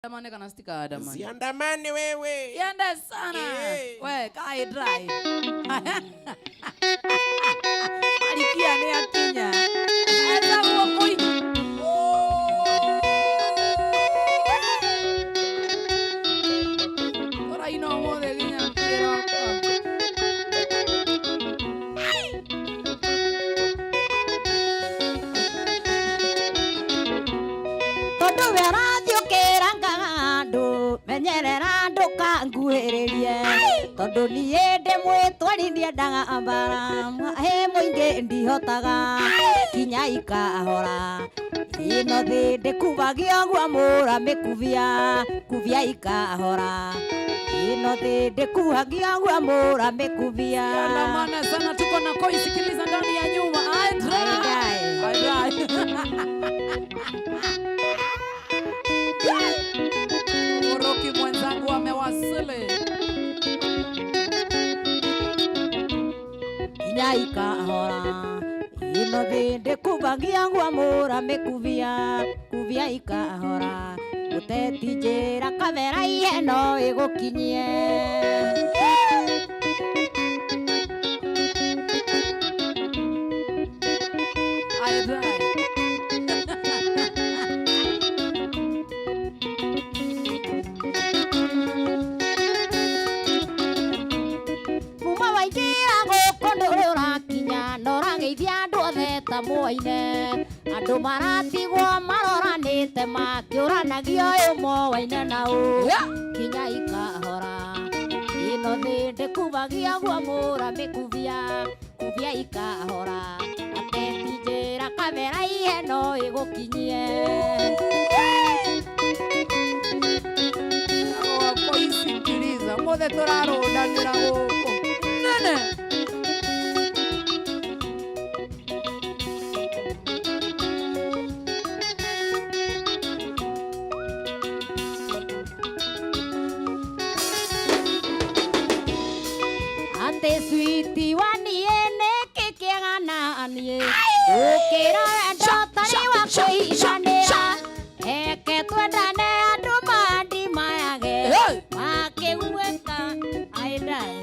Andamane kana sitikaandamane. Siandamane wewe. Yende sana. Eh. We, kae dry. Marikia nĩ akinya. Etagwo kũi. Tũraina ũmũthĩ nginya kĩroko. Tondu we ũrathiĩ ũkĩrangaga andũ, menyerera ndũkanguhĩrĩrie, tondũ niĩ ndĩ mwĩtwari, ndiendaga mbara, he mũingĩ ndihotaga kinya ikahora. Ĩno thĩ ndĩkubagio guamũra mĩkubia kubia ikahora, ĩno thĩ ndĩkuhagio guamũra mĩkubia. Andamana sana, tuko na koi, sikiliza ndani ya nyuma. Ai, dry. Ai, Ai, dry. Uruki mwenzangu amewasili. Kinya ikahora, ĩno thĩ ndĩkubagia guamũra mĩkubia kubia ikahora, mũteti njĩra kamera ihe no ĩgũkinyie. Ai, dry. Kuma waingĩra gũkũ ndũrĩ ũrakinya na ũrageithia andũ othe ta mwaine, andũ maratigwo maroranĩte makĩũranagia ũyũ mowaine na ũ. Yeah. Kinya ikahora, ĩno thĩ ndĩkubagia guamũra mĩkubia kubia ikahora, ateti njĩra kamera ihe no ĩgũkinyie. Koi, sikiliza, mothe tũrarũndanĩra gũkũ nene. Atĩ switi wa niĩ nĩkĩ kĩega na niĩ ũkĩra wendo tarĩ wa kũiganĩra, eke twendane andũ mandi mayage Hey! makĩguĩka aidai.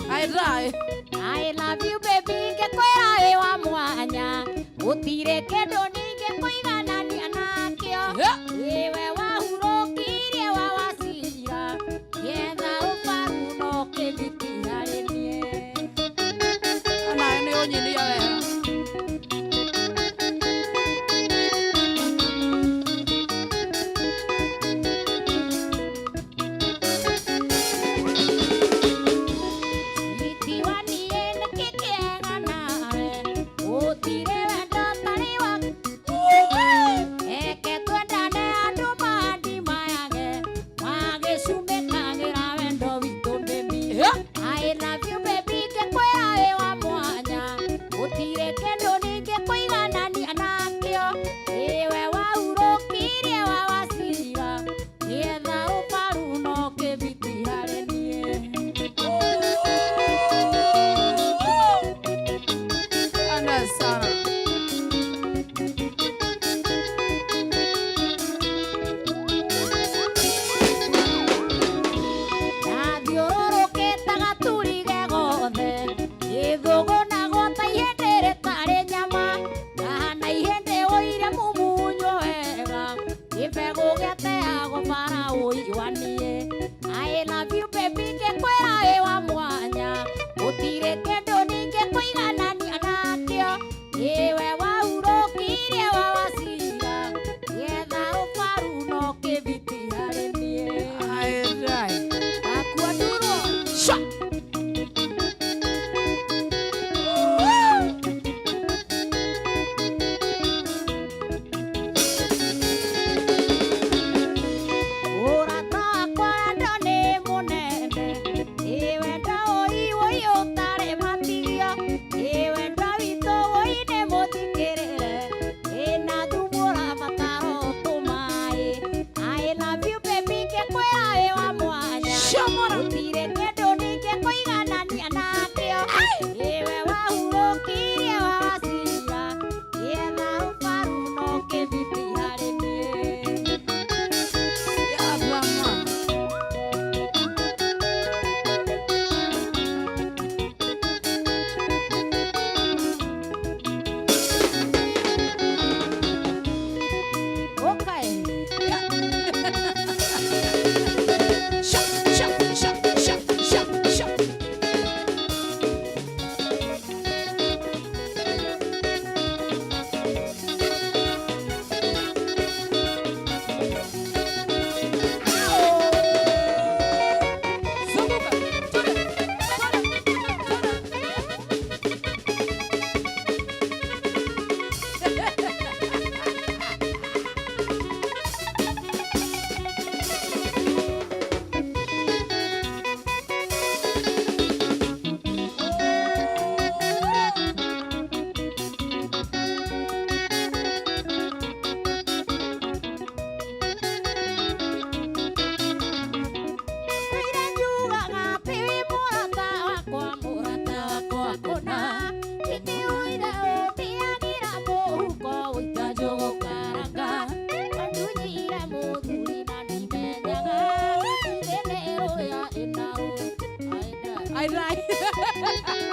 Ai rai.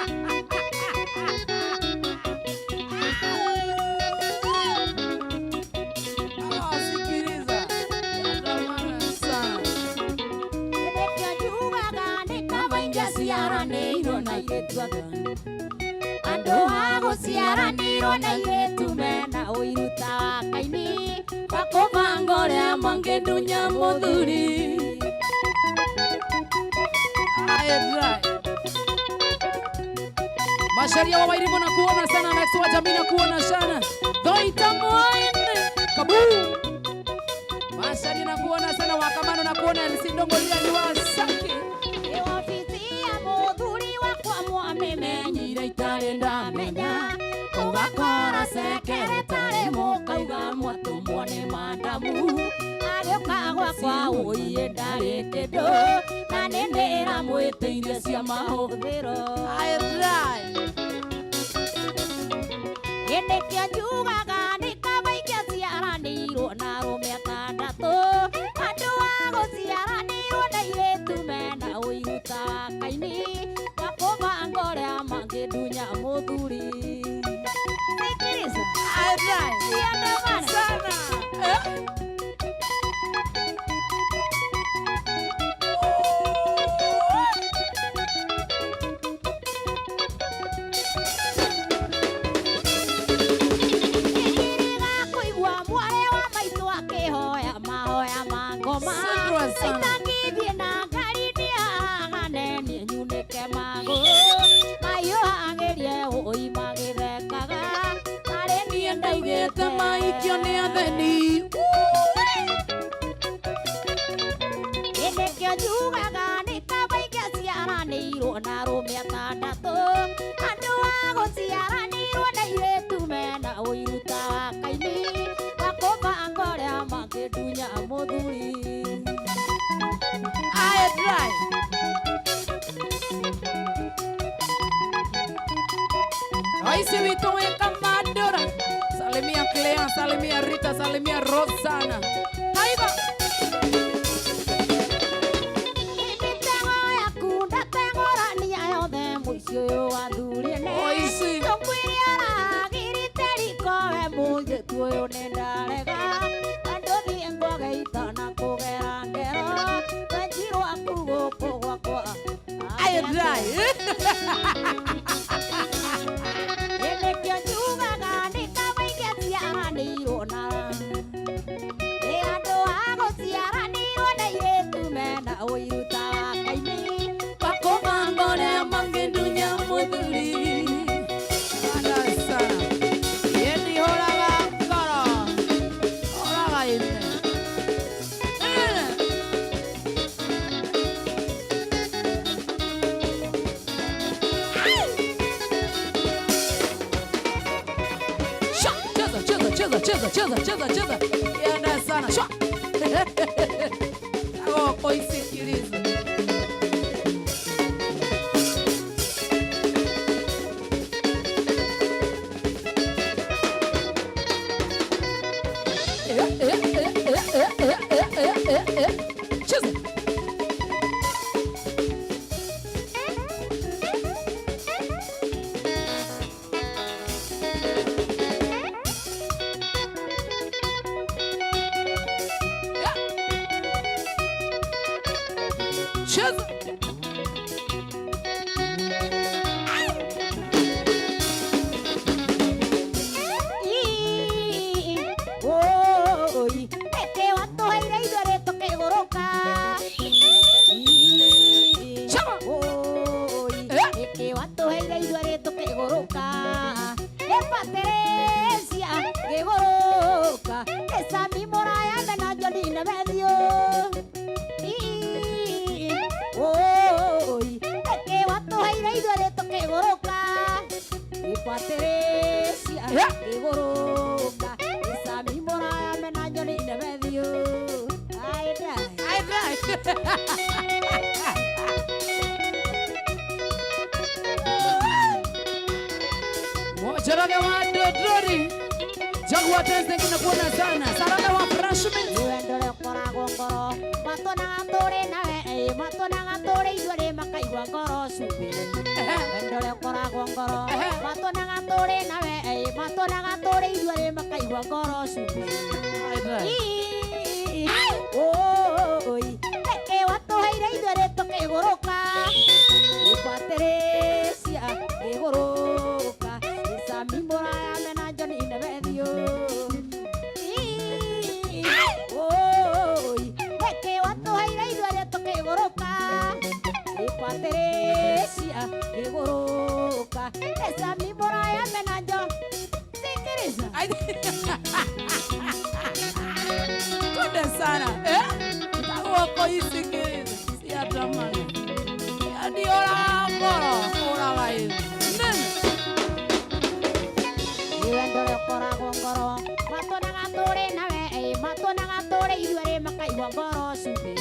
Ah, sikiliza. Andamana sana. Nĩkĩo njugaga nĩ kaba ingĩciaranĩirwo na airĩtu anga. Andũ a gũciaranĩirwo na airĩtu mena ũiru ta wa Kaini, makũbanga ũrĩa mangĩndunya mũthuri. Ai rai. Masharia wa Wairimu na kuona sana, Alex wa jamii na kuona sana. Dhoita Mwaine. Kabu. Masharia na kuona sana, Wakamano na kuona LC Ndongo lia ni Wasaki. Ĩ wabici ya mũthuri wakwa mwamĩmenyire itarĩ ndamenya, ũgakora cekeretarĩ mũkauga mwatũmwo nĩ mandamu. Agĩũka gwakwa ũiĩ ndarĩ kĩndũ, na nĩ ndĩramwĩtĩirie cia mahũthĩro. Ai rai. Nĩkĩo njugaga nĩ kaba ingĩciaranĩirwo na arũme atandatũ, andũ a gũciaranĩirwo na airĩtu mena ũiru ta wa Kaini, makũbanga ũrĩa mangĩndunya mũthuri. Sikiliza, Ai rai. ciandamana. Sana. Eh? Nĩndĩrĩga kũigua mwarĩ wa maitũ akĩhoya mahoya ma ngoma. Sandra sana. Itangĩthiĩ na ngari ndĩhahagane niĩ nyunĩke magũrũ. Mahiũhagĩrie ũi magĩthekaga, tarĩ niĩ Ndaugĩte maikio nĩ atheni. Nĩkĩo njugaga nĩ kaba ingĩciaranĩirwo na arũme atandatũ, andũ a gũciaranĩirwo na airĩtu mena ũiru ta wa Kaini, makũbanga ũrĩa mangĩndunya mũthuri. Ai rai. Raisi witũ wĩ Kamandũra. Salimia Clea, salimia Rita, salimia Rosana. Haiba. Mĩtego yaku ndateng'ũrania yothe mũici ũyũ wathurie nĩ. Mũici. Tũkwĩre aragirĩte riko we mũirĩtu ũyũ nĩ ndarega. Andũ thiĩ ngwage itana kũgera ngero, rwenji rwaku gũkũ gwakwa. Ai rai. Nĩkĩo njugaga nĩ kaba ingĩciaranĩirwo na nĩ andũ a gũciaranĩirwo na airĩtu mena ũiru ta wa Kaini. Makũbanga ũrĩa mangĩndunya mũthuri. Ana sana. Yendi hũraga ngoro. Hũraga ime. Eh. Sha, cheza cheza cheza cheza cheza cheza cheza. Yenda sana. Sha. Agoko isikilize. Eh, eh, eh, eh, eh, eh, eh, eh, eh, eh. Cheza. Yeah. Cheza. Oi, eke watũheire ithuerĩ tũkĩgũrũka. Chama. Oi, Eh. eke watũheire ithuerĩ tũkĩgũrũka. Ĩ Patricia ngĩgũrũka, ĩ Sami mũraya mena Johnny na Matthew. Oi, eke watũheire ithuerĩ tũkĩgũrũka. Ĩ Patricia Eh. ngĩgũrũka, ĩ Sami mũraya mena Johnny na Matthew. Ai, dai. Ai rai. Njoroge wa Dodori. Jaguar Dance nakuona sana. Sarada wa Freshman. Wendo ũrĩa ũkoragwo ngoro matuonaga tũrĩ nawe ĩ matuonaga tũrĩ ithuerĩ makaigua Makaigua ngoro cumbĩ. Wendo ũrĩa ũkoragwo ngoro. Matuonaga tũrĩ nawe, matuonaga tũrĩ ithuerĩ makaigua ngoro cumbĩ. Oi, nĩkĩ watũheire ithuerĩ tũkĩgũrũka? Ĩbatĩrĩcia ngĩgũrũka. Ĩcami mũraya mena John Nebethio. Oi, nĩkĩ watũheire ithuerĩ tũkĩgũrũka? Ĩbatĩrĩcia ngĩgũrũka. Ĩcami mũraya mena John. Sikiriza. Twende sana eh? Tagwoko isikiriza siatamani yandiora ngoro ũraga ĩthi nene. Wendo ũrĩa ũkoragwo ngoro matuonaga tũrĩ nawe, matuonaga tũrĩ ithuerĩ makaigua ngoro cumbĩ.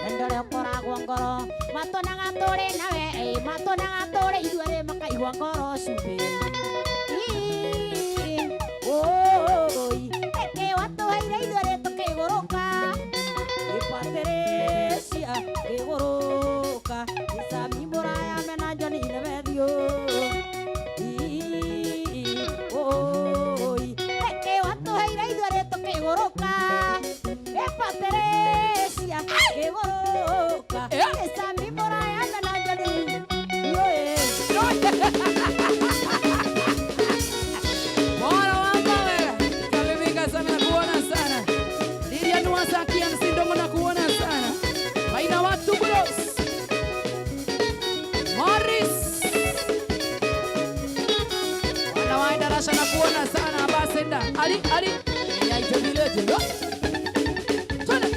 Wendo ũrĩa ũkoragwo ngoro matuonaga tũrĩ nawe, matuonaga tũrĩ ithuerĩ makaigua ngoro cumbĩ. Oi, nĩkĩ watũheire ithuerĩ tũkĩgũrũka? Ĩbatĩrĩcia ngĩgũrũka. Ĩcami mũraya mena John Nebethio. Oi, nĩkĩ watũheire ithuerĩ tũkĩgũrũka? Ĩbatĩrĩcia ngĩgũrũka. Ĩcami mũraya mena John. Bora wambawe kabibika sana na kuona sana. Lilian Wasaki Msindongo na kuona sana. Maina watu bros. Morris. Wana wa darasa na kuona sana Ambassador. Ali Ali ya itebileje. Twende.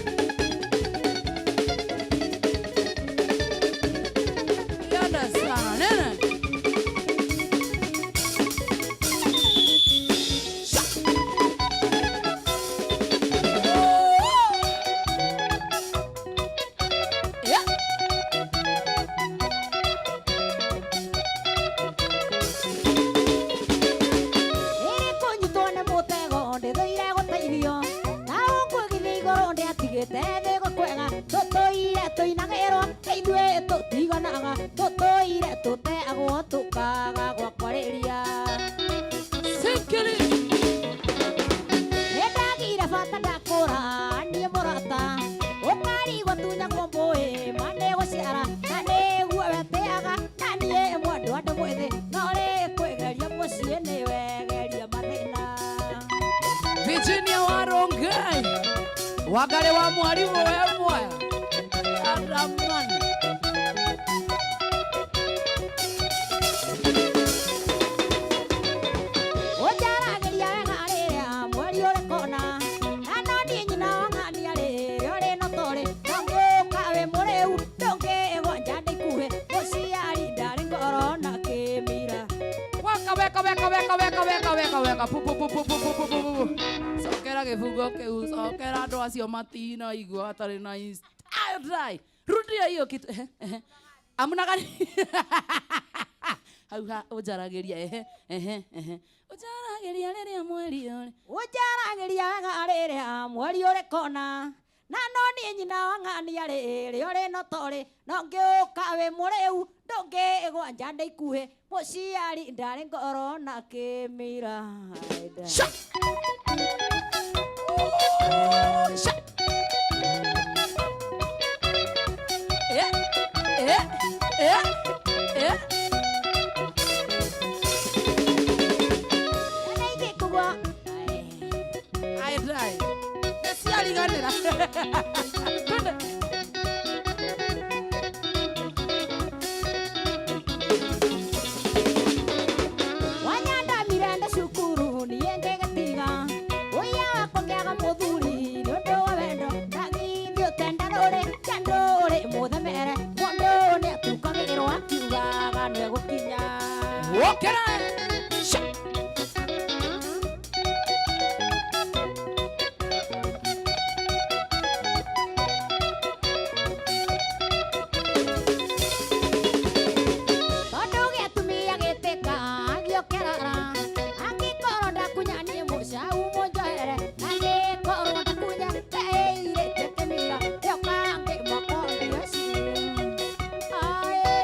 Yanda sana nene. Yeah. Ĩrĩ kũnyitwo nĩ mũtego ndĩthũire gũteithio. Na ũngũgithia igũrũ ndĩatigĩte thĩ gũkwega. Tũtũire tũinagĩrwo ithuĩ tũtiganaga. Tũtũire tũteagwo tũkaga gwa kwarĩria. Sikiri. Nĩndagire bata ndakũra niĩ mũrata. Ũkarigwo tunyagwo mbũĩ ma nĩgũciara. Na nĩguo wetĩaga na niĩ mwendwa ndĩ mwĩthĩ. No rĩ kwĩgeria mũciĩ nĩwegeria mathĩna. Virginia Warongai. Wagare wa mwalimu we mwaya. Araman. Ũnjaragĩria wega rĩrĩa mweri ũrĩ kona. Na no niĩ nyina wa ng'ania rĩrĩa ũrĩ no torĩ. No ngĩũka wĩ mũrĩu ndũngĩgwa nja ndĩkuhĩ. Mũciari ndarĩ ngoro na kĩmira. Weka weka weka weka weka weka weka weka pu pu pu pu pu pu pu pu pu. Cokera gĩbungo kĩu, cokera andũ acio matinaigua hatarĩ na try. Rudia hiyo kitu. Ehe, ehe. Amuna gani? Hau ha ũnjaragĩria ehe ehe ehe. Ũnjaragĩria rĩrĩa mweri ũrĩ. Ũnjaragĩria wega rĩrĩa mweri ũrĩ kona. Na no niĩ nyina wa ng'ania rĩrĩa ũrĩ no torĩ. No ngĩũka wĩ mũrĩu ndũngĩgwa nja ndĩikuhĩ. Mũciari ndarĩ ngoro na kĩmira. Sha. Sha. Eh, eh, eh, eh. Na ingĩkugua. Ai try. Nĩciariganĩra. Twende. Wanyandamire ndĩ cukuru niĩ ngĩgĩtiga. Ũiya wakwa ngĩaga mũthuri nĩ ũndũ wa wendo. Ndagithĩ ũtenda ndũrĩ ndũrĩ mũthemere. Mũndũ nĩatukagĩrwo akiugaga nĩegũkinya. Wokera. Sha. Tondũ gĩatumia gĩtĩka gĩũkĩrara. Angĩkorwo ndakunya niĩ mũcau mũnjohere. Angĩkorwo ndakunya ndeĩirĩtie kĩmira. Gĩũka ngĩmakondia ciĩ. Aĩ.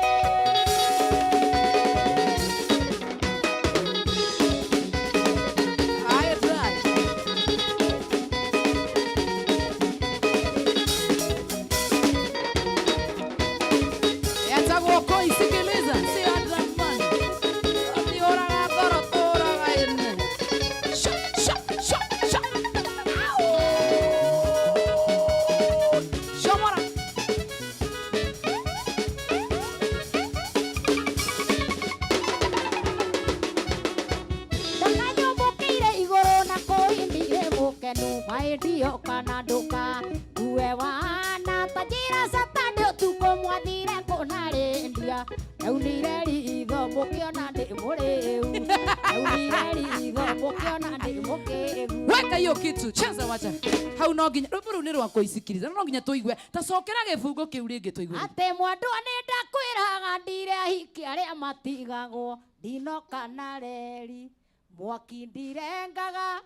Ndaunire ritho mũkĩona ndĩ mũrĩu. Ndaunire ritho mũkĩona ndĩ mũkĩgu. Weka hiyo kitu, cheza, wacha hau. No nginya rwĩmbo rũu nĩ rwa kũisikiriza, no nginya tũigue. Ta cokera gĩbungo kĩu rĩngĩ tũigue. Atĩ mwendwa nĩ ndakwĩraga ndire ahiki arĩa matigagwo ndinoka na reri mwaki ndirengaga.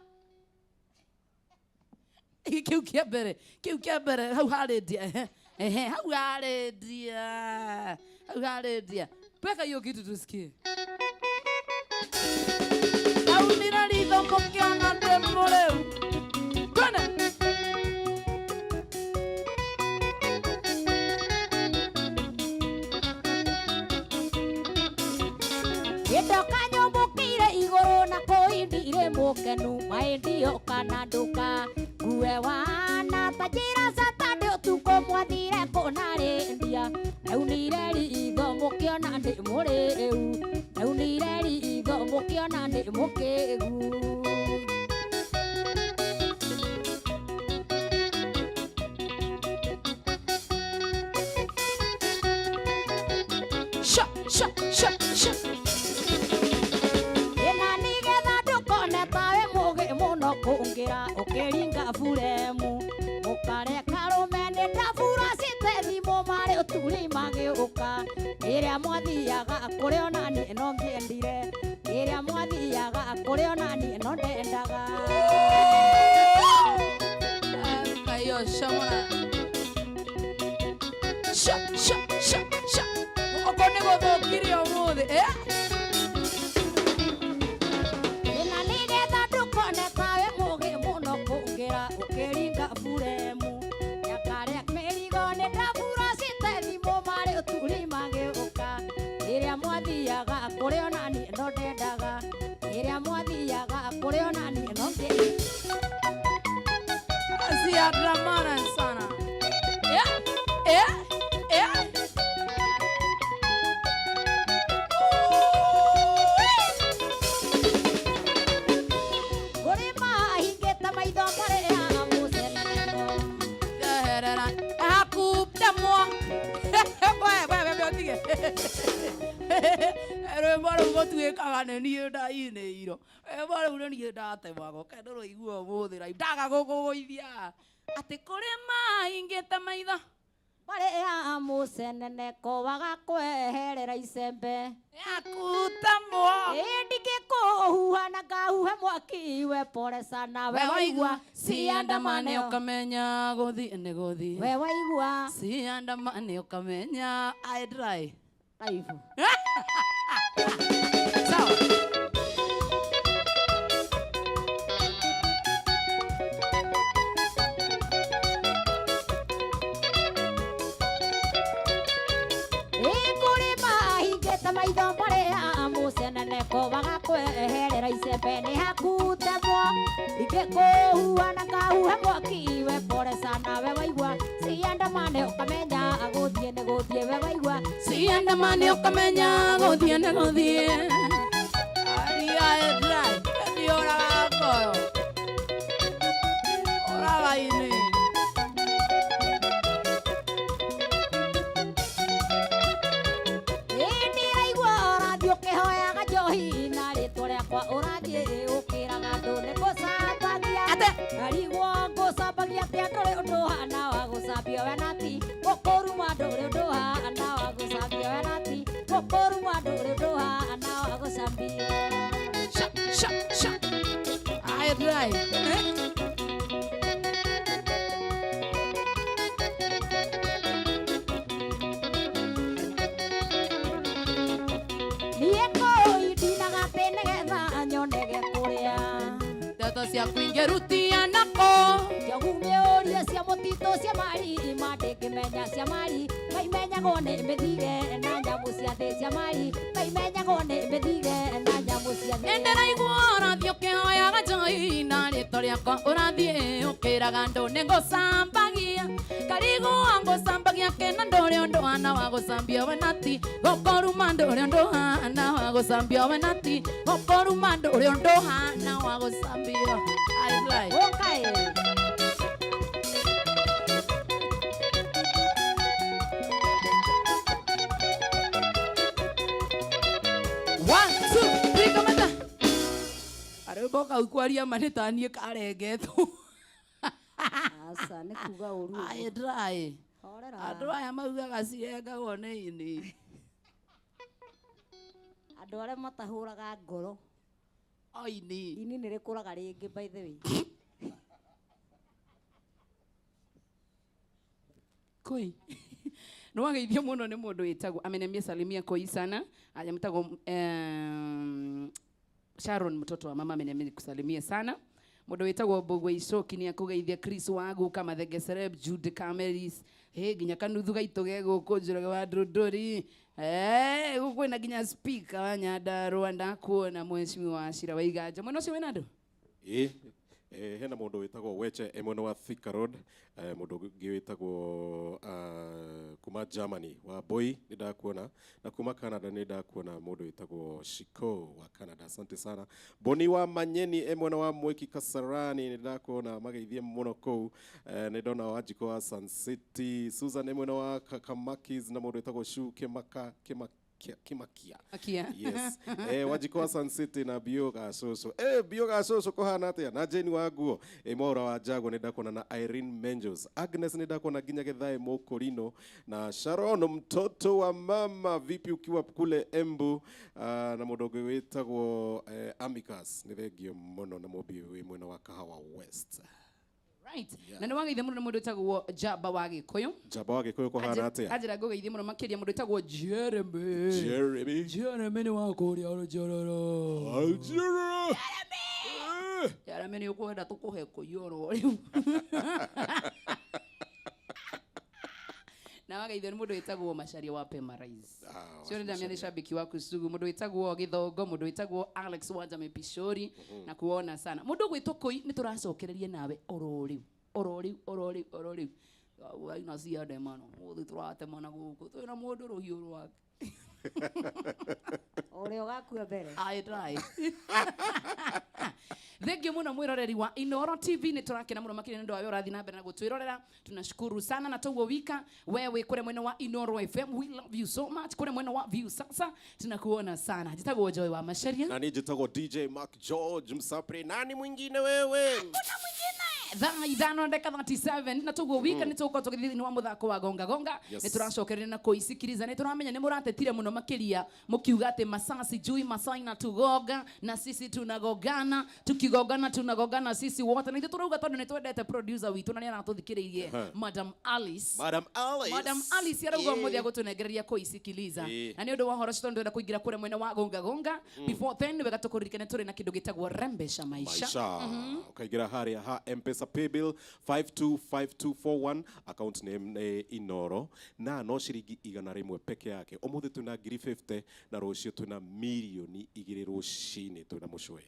Kĩu kĩa mbere, kĩu kĩa mbere hau harĩndia, ehe ehe, hau harĩndia, hau harĩndia. Weka hiyo kitu tusikie. Ndaunire ritho mũkĩona ndĩ mũrĩu. Twende. Gĩndoka nyũmbũkĩire igũrũ na kũindire mũkenu maĩndioka na nduka ngue wana ta njĩra Saturday ũtukũ mwathire kũna rĩndia. Ndaunire ritho mũkĩona ndĩ mũrĩu. Ndaunire ritho mũkĩona ndĩ mũkĩgu. Sha sha sha sha. Ĩna nĩgetha ndũkone tawe mũgĩ mũno kũngĩra ũkĩringa buremu mũkareka rũme nĩ ndabura cite thimũ marĩ ũturi magĩũka ĩrĩa mwathiaga kũrĩ ona niĩ no ngĩendire ĩrĩa mwathiaga kũrĩ ona niĩ no ndendaga. Weka hiyo shamona. Sha sha sha sha. Oko nĩ gũthũkirie ũmũthĩ, eh? Ĩna nĩgetha ndũkone tawe mũgĩ mũno kũngĩra ũkĩringa buremu nyakarĩa mĩrigo nĩ ndabura cite thimũ marĩ ũturi magĩũka ĩrĩa mwathiaga kũrĩ ona niĩ no ndendaga ĩrĩa mwathiaga kũrĩ ona niĩ no ngĩ Siandamana sana. Yeah, yeah, yeah. Kũrĩ mahingĩte maitho marĩa mũceneneko. Eherera. Hakutemwo. We, we, we, we, ũtige. Rwĩmbo rũu gũtuĩkaga nĩ niĩ ndainĩirwo. Rwĩmbo rũu nĩ niĩ ndatemagwo. Ke ndũrũigua ũmũthĩ live. Ndaga gũkũgũithia. Atĩ kũrĩ mahingĩte maitho. Marĩa mũceneneko wagakweherera icembe. Hakutemwo. Ĩ ndingĩkũhuha na ngahuhe mwaki we pole sana we waigua. Siandamane ũkamenya gũthiĩ nĩ gũthiĩ. We waigua. Siandamane ũkamenya I dry. Taifu. Sawa. Ĩ kũrĩ mahingĩte maitho marĩa mũceneneko wagakweherera icembe nĩ hakutemwo ndingĩkũhuha na ngahuhe mwaki we pole sana we waigua siandamane ũkamenya gũthiĩ nĩ gũthiĩ we waigua. Siandamane ũkamenya gũthiĩ nĩ gũthiĩ. Aria I dry. Ndioraga ngoro. Oraga-inĩ. Ĩ ndĩraigua ũrathiĩ ũkĩhoyaga njohi na rĩtwa rĩakwa ũrathiĩ ũkĩraga andũ nĩ ngũcambagia. Ate. Ngarigwo ngũcambagia atĩa ndũrĩ ũndũ hana wa gũcambio we nati gũkũruma ndũrĩ ũndũ hana wa gũcambio we nati gũkũruma ndũrĩ ũndũ hana wa gũcambio. Sha sha sha. I dry. Eh? Niĩ kũi ndinaga atĩ nĩgetha nyonege kũrĩa. Ndeto ciaku ingĩrutia nako. Njogu mĩũrie cia mũtitũ cia mari ma ndĩngĩmenya cia mari maimenyagwo nĩ mĩthige na nyamũ cia thĩ cia mari maimenyagwo nĩ mĩthige na nyamũ cia thĩ. Nĩndĩraigua ũrathiĩ ũkĩhoyaga njohi na rĩtwa rĩakwa ũrathiĩ ũkĩraga andũ nĩ ngũcambagia karigwo ngũcambagia kĩna ndũrĩ ũndũ hana wa gũcambia we nati gũkũruma ndũrĩ ũndũ hana wa gũcambia we nati gũkũruma ndũrĩ ũndũ hana wa gũcambio. I like. Ũkaĩ. Gako kau kwaria ma nĩ ta niĩ karengetwo. Aca nĩ kuga ũru ũguo. Aĩ dry. Horera. Andũ aya maugaga cirengagwo nĩ ini. Andũ arĩa matahũraga ngoro. O ini. Ini nĩ rĩkũraga rĩngĩ by the way. Koi. Nĩ wageithio mũno nĩ mũndũ wĩtagwo ameniambia salimia Koi sana. Aya mtagwo Sharon mtoto wa mama ameniambia nikusalimie sana. Mũndũ wĩtagwo Mbũgua Icoki nĩ akũgeithia Chris Wagu Kamathenge Celeb Jude Cameris. Hey, nginya kanuthu gaitũ ge gũkũ Njoroge wa Ndũndũri. Eh, gũkũ kwĩna nginya speaker wa Nyandarũa ndakuona mheshimiwa Wachira wa Iganja. Mwena ũcio wĩna andũ? Ĩ hena mũndũ wĩtagwo Weche e mwena wa Thika Road, mũndũ ũngĩ wĩtagwo kuma Germany wa Boy nĩ ndakuona, na kuma Canada nĩ ndakuona mũndũ wĩtagwo Shiko wa Canada. Asante sana. Boni wa Manyeni e mwena wa Mwiki Kasarani nĩ ndakuona mageithie mũno kũu. Nĩ ndona Wanjikũ wa Sun City, Susan e mwena wa Kakamakis na mũndũ wĩtagwo Shu Kimaka Kimakia Kimakia. Makia. Yes. Wanjikũ wa Sun City na Bio Gacũcũ. Bio Gacũcũ kũhana atĩa? Na Jane wa nguo. Mwaura wa Jago nĩ ndakuona na Irene Menjos. Agnes nĩ ndakuona nginya Githae Mũkũrino na Sharon mtoto wa mama vipi ukiwa kule Embu, na mũndũ ũngĩ wĩtagwo Amicus. Nĩ thengio mũno na mũmbi wĩ mwena wa Kahawa West. Right. Na nĩ wageithia mũno nĩ mũndũ wĩtagwo Jamba wa Gĩkũyũ. Njamba wa Gĩkũyũ kũhana atĩa? Anjĩra ngũgeithie mũno makĩria mũndũ wĩtagwo Jeremy. Jeremy. Jeremy nĩ wa kũrĩa Rũnjororo. Jeremy. Jeremy nĩ ũkwenda tũkũhe kũiyũrwo rĩu. Na wageithio nĩ mũndũ wĩtagwo Macharia wa Pema Rice. Cio nĩ ndamia nĩ shabiki waku sugu. Mũndũ wĩtagwo Gĩthongo, mũndũ wĩtagwo Alex Wanja Mepishori na kuona sana. Mũndũ ũgwĩtwo Koi nĩ tũracokereria nawe oro rĩu. Oro rĩu, oro rĩu, oro rĩu. Waina cia ndemano. Mũthĩ tũratemana gũkũ. Twĩna mũndũ rũhiũ rwake. Ũrĩa ũgakua mbere. I try. Thank you muno mwiroreri wa Inoro TV nĩ tũrakena mũno makĩria nĩ ũndũ wa we ũrathiĩ na mbere na gũtwĩrorera. Tunashukuru sana na toguo wika wewe kũrĩa mwena wa Inoro FM, we love you so much. Kũrĩa mwena wa View sasa tunakuona sana. Njĩtagwo Joy wa Macharia. Na niĩ njĩtagwo DJ Mark George Msapri. Nani mwingine wewe? Thaa ithano na ndagĩka 37 na toguo wika nĩ tũgũkorwo tũgĩthiĩ thĩinĩ wa mũthako wa gonga gonga. Yes. Nĩ tũracokereria na kũisikiriza. Nĩ tũramenya nĩ mũratetire mũno makĩria mũkiuga atĩ masaa sijui masaa inatugoga na sisi tunagogana, tukigogana tunagogana sisi wote. Na ithuĩ tũrauga tondũ nĩ twendete producer witũ na nĩ aratũthikĩrĩirie Madam Alice. Madam Alice. Madam Alice arauga ũmũthĩ agũtũnengereria kũisikiliza. Na nĩ ũndũ wa ũhoro ũcio tondũ ndĩrenda kũingĩra kũrĩa mwena wa gonga gonga. Before then nĩ wega tũkũririkane tũrĩ na kĩndũ gĩtagwo rembesha maisha. Maisha. Ukaingira haria ha M-Pesa paybill 525241 account name nĩ Inoro na no ciringi 100 peke yake. Ũmũthĩ twĩna ngiri 50 na rũciũ twĩna mirioni 2 rũcinĩ twĩna mũcwe.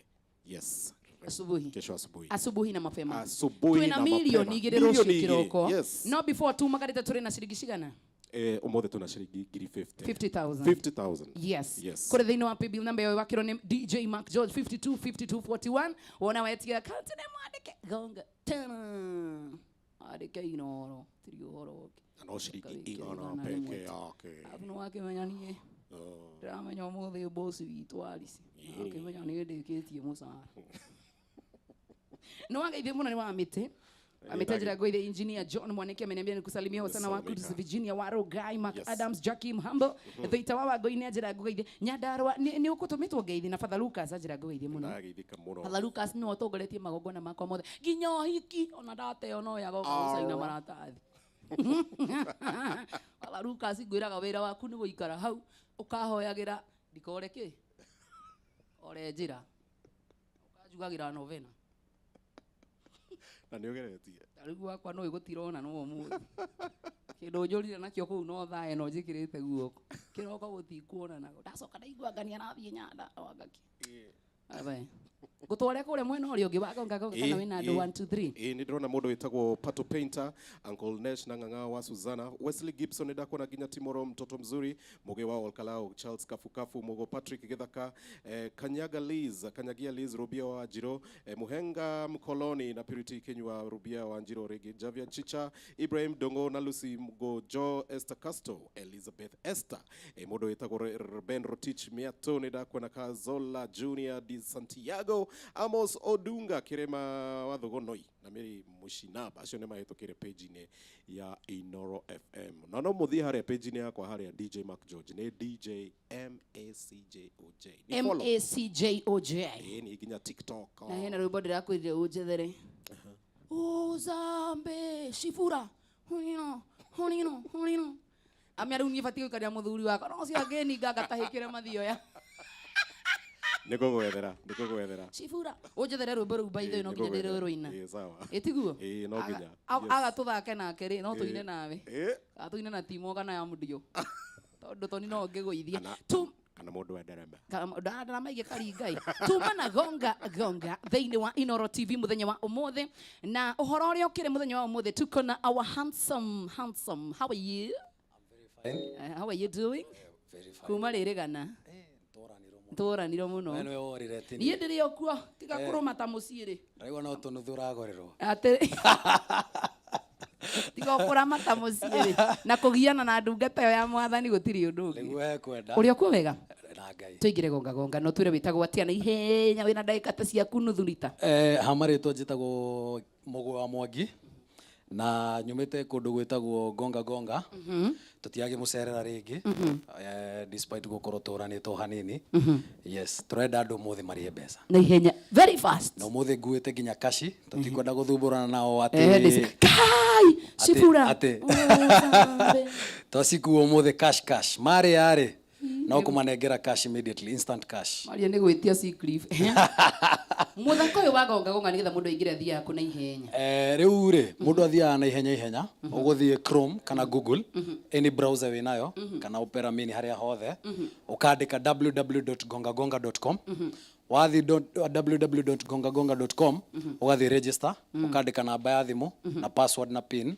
Yes. Asubuhi. Kesho asubuhi. Asubuhi na mapema. Asubuhi Twĩna na mapema. mirioni 2 rũciũ Mirioni igĩrĩ, kĩroko. yes. No before tumagarĩte tũrĩ na ciringi cigana? Ũmũthĩ twĩna ciringi ngiri 50. 50,000. 50,000. Yes. Yes. Kũrĩ thĩinĩ wa paybill number ĩyo wakĩrwo nĩ DJ Mark George 525241. Wona wetia account nĩ mwandĩke gonga tena. Andĩke Inoro, tiri ũhoro ũngĩ. Na no ciringi Wĩkĩre 100 igana peke rĩmwe. yake. Arabu nĩ wakĩmenya niĩ. Ndĩramenya ũmũthĩ boss witũ Alice. Akĩmenya nĩ ndĩkĩtie mũcara. Nĩ wageithio mũno nĩ wa mĩtĩ. Ametaja njĩra ngũithe engineer John Mwaniki ameniambia nikusalimia hosana wa Salimika. Kudus Virginia Waro Guy Mark Yes. Adams Jackie Mhambo Thaita wa Wangũi njĩra ngũgeithie Nyandarua nĩ ũgũtũmĩtwo ngeithi na Father Lucas anjĩra ngũgeithie mũno. Ndageithĩka mũno. Father Lucas nĩwe ũtongoretie magongona makwa mothe nginya ũhiki ona ndateo no yagoka gũcaina maratathi. Father Lucas ngwĩraga wĩra waku nĩ gũikara hau ũkahoyagĩra ndikore kĩ ore njĩra ũkanjugagĩra novena. Na nĩ ũgeretie. Ta rĩu gwakwa no ĩgũtirona no ũmũthĩ. Kĩndũ njũrire nakĩo kũu no thaa ĩno njĩkĩrĩte guoko. Kĩroko gũtikuonana. Ndacoka ndaigua ngania nathiĩ Nyanda wangaki. Abe. Ngũtware kũrĩa mwena ũrĩa ũngĩ wa gonga gonga kana wĩna andũ 1 2 3. Ĩ nĩ ndĩrona mũndũ wĩtagwo Pato Painter, Uncle Nesh na Ng'ang'a wa Suzana, Wesley Gibson nĩ ndakuona nginya Timoro mtoto mzuri, Mũgĩ wa Olkalao, Charles Kafukafu, Mugo Patrick Githaka, Kanyaga Liz, Kanyagia Liz Rubia wa Njiro, Muhenga Mkoloni na Purity Kinyua Rubia wa Njiro rĩngĩ, Javia Chicha, Ibrahim Dongo na Lucy Mgojo, Esther Casto, Elizabeth Esther, mũndũ wĩtagwo Ben Rotich Miato nĩ ndakuona Kazola Junior Di Santiago Kiriago, Amos Odunga, Kirema wa Thugonoi na Mary Mushinab, acio nĩ mahĩtũkĩire page-inĩ ya Inoro FM. Na no mũthiĩ harĩa page-inĩ yakwa harĩa DJ Mark George, nĩ DJ MACJOJ. Nĩ follow. MACJOJ. Ĩĩ, nĩ nginya TikTok. Na hena rwĩmbo ndĩrakwĩrire ũnjethere, uzambe shifura hunino hunino hunino, amia rĩu niĩ batiĩ gũikaria mũthuri wakwa no ũcio angĩninga ngatahĩkĩre mathioya. Nĩ ngũgwethera, nĩ ngũgwethera. Shifura, ũnjethere rwĩmbo rũu, by the way, no nginya ndĩrũrũina. Ĩĩ, sawa. Ĩtiguo? Ĩĩ, no nginya. Aga tũthake nake rĩ, no tũine nawe. Ĩĩ. Kana tũine na timo kana ya mũndio, tondũ toni no ngĩgũithie. Kana Tu kana mũndũ wa nderema. Ndaramaige karingai tuma na gonga gonga thĩinĩ wa Inoro TV mũthenya wa ũmũthĩ, na ũhoro ũrĩa ũkĩrĩ mũthenya wa ũmũthĩ, tuko na our handsome, handsome, how are you? Fine. How are you doing? Very fine. Kuma rĩrĩgana. Eh, tũranirwo mũno. Tũranirwo mũno. We nĩwe worire tini. Niĩ ndĩrĩ o kuo, tiga kũrũma ta mũciĩ rĩ. Ndaigua no tũnuthu ũragũrĩrwo. Atĩ tiga ũkũrama ta mũciĩ rĩ na kũgiana na ndungata ĩyo ya mwathani, gũtirĩ ũndũ ũngĩ. Nĩguo ekwenda. Ũrĩ o kuo wega? Na Ngai. Tũingĩre gonga gonga, no twĩre wĩtagwo atĩa na ihenya, wĩna ndagĩka ta ciaku nuthu rita. Eh, ha marĩtwa njĩtagwo Mũgũ wa Mwangi na nyumĩte kũndũ gwĩtagwo Gonga Gonga. Tũtiagĩmũcerera rĩngĩ, eh, despite gũkorwo tũranĩtwo hanini. Yes, tũrenda andũ ũmũthĩ marĩhe mbeca na ihenya, very fast. Na ũmũthĩ nguĩte nginya kashi, tũtikwenda gũthumbũrana nao atĩ Kai shifura. Atĩ- twacikuo ũmũthĩ cash, cash marĩ arĩ no kũmanengera cash immediately, instant cash. Maria nĩ gwĩtia sick leave. Mũthako ũyũ wa gonga gonga, nĩgetha mũndũ aingĩre, athiaga kũ na ihenya? Eh, rĩu rĩ, mũndũ athiaga na ihenya ihenya, ũgũthiĩ Chrome kana Google, any browser wĩ nayo, kana Opera Mini, harĩa hothe ũkandĩka www.gongagonga.com. Wathiĩ www.gongagonga.com, ũgathiĩ register, ũkandĩka namba ya thimũ na password na pin.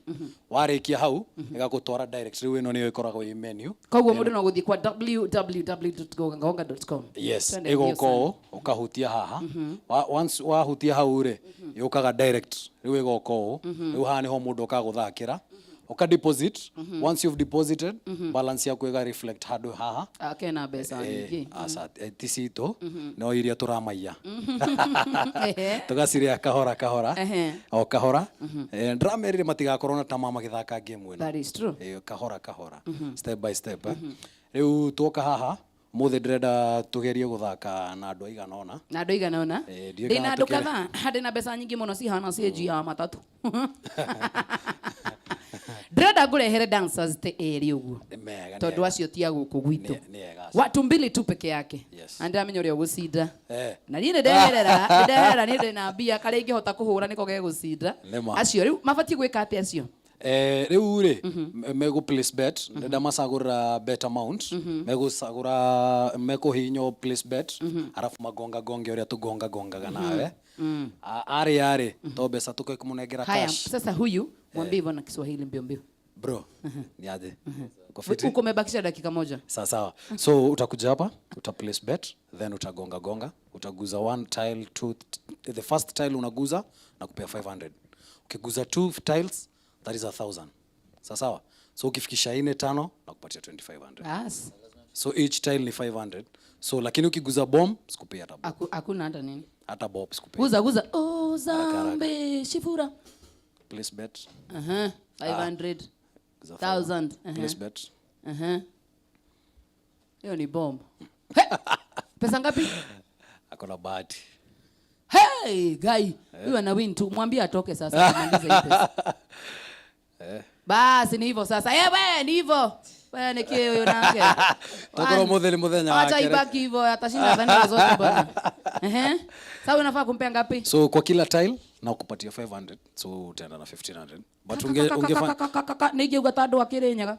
Warĩkia hau ĩgagũtwara direct. Rĩu ĩno nĩyo ĩkoragwo ĩ menu. Koguo mũndũ no gũthiĩ kwa www.gongagonga.com. Yes. Twende mbio Ĩgoka sana. ũũ, ũkahutia haha. Once wahutia hau rĩ, yũkaga direct. Rĩu ĩgoka ũũ. Rĩu haha nĩho mũndũ okaga gũthakĩra, ũka deposit. Once you've deposited, balance yaku ĩga reflect handũ haha. Ah, kena mbeca nyingĩ. Aca, ti citũ, no iria tũramaiya tũgacirĩa kahora kahora. O kahora. Ndĩramerire matigakorwo na tama magĩthaka game ĩno. That is true. Kahora kahora, step by step, eh. Rĩu tuoka haha mũthĩ, ndĩrenda tũgerie gũthaka na andũ aigana ũna. Na andũ aigana ũna. Ndiũĩ ndĩna kana andũ tũkĩre- kadhaa, ndĩna mbeca nyingĩ mũno cihana cienji ya matatũ. Ndĩrenda ngũrehere dancers te erĩ ũguo. Nĩ mega, nĩ Tondũ ega. acio ti a gũkũ gwitũ. Nĩ ega acio. Watu mbili tu peke yake. Yes. Na ndĩramenya ũrĩa ũgũcinda. Na niĩ nĩndeherera, nĩndeherera, niĩ ndĩna mbia, karĩa ingĩhota kũhũra nĩko gegũcinda. Nĩ ma. Acio rĩu mabatiĩ gwĩka atĩa acio? Rĩu rĩ, megũ place bet, ndĩrenda macagũrĩra bet amount, megũcagũra, mekũhihinya place bet, arabu magonga gonge ũrĩa tũgonga gongaga nawe. Arĩ arĩ to mbeca tũkũmũnengera Haya. cash. Sasa huyu mwambie hivyo na Kiswahili mbio mbio. Bro, ni aje? Uko fiti? Uko umebakisha dakika moja. Sawa sawa, so utakuja hapa, uta place bet, then utagonga gonga, utaguza one tile, two. The first tile unaguza na kupea 500. Ukiguza two tiles, that is 1000. Sawa sawa. So ukifikisha ine tano, na kupatia 2500. Bas. So each tile ni 500. So lakini ukiguza bomb, sikupea hata bob. Hakuna hata nini. Hata bob sikupea. Guza guza uzambe shifura. Place bet. Aha, 500. Guza 1000. Aha. Place bet. Aha. Hiyo ni bomb. He! Pesa ngapi? Akona bahati. Hey, guy, huyu ana win tu. Mwambie atoke sasa tumalize hii pesa. Basi ni hivyo sasa. Eh, we, ni hivyo. We ni kio huyo nake. Tokorwo mũthĩ nĩ mũthenya Acha wake. ibaki hivyo, atashinda dhani zote bwana. Ehe. Sasa unafaa kumpea ngapi? So kwa kila tile na kupatia 500, so utaenda na 1500, but ungefa Nĩingĩuga ta andũ a Kĩrĩnyaga.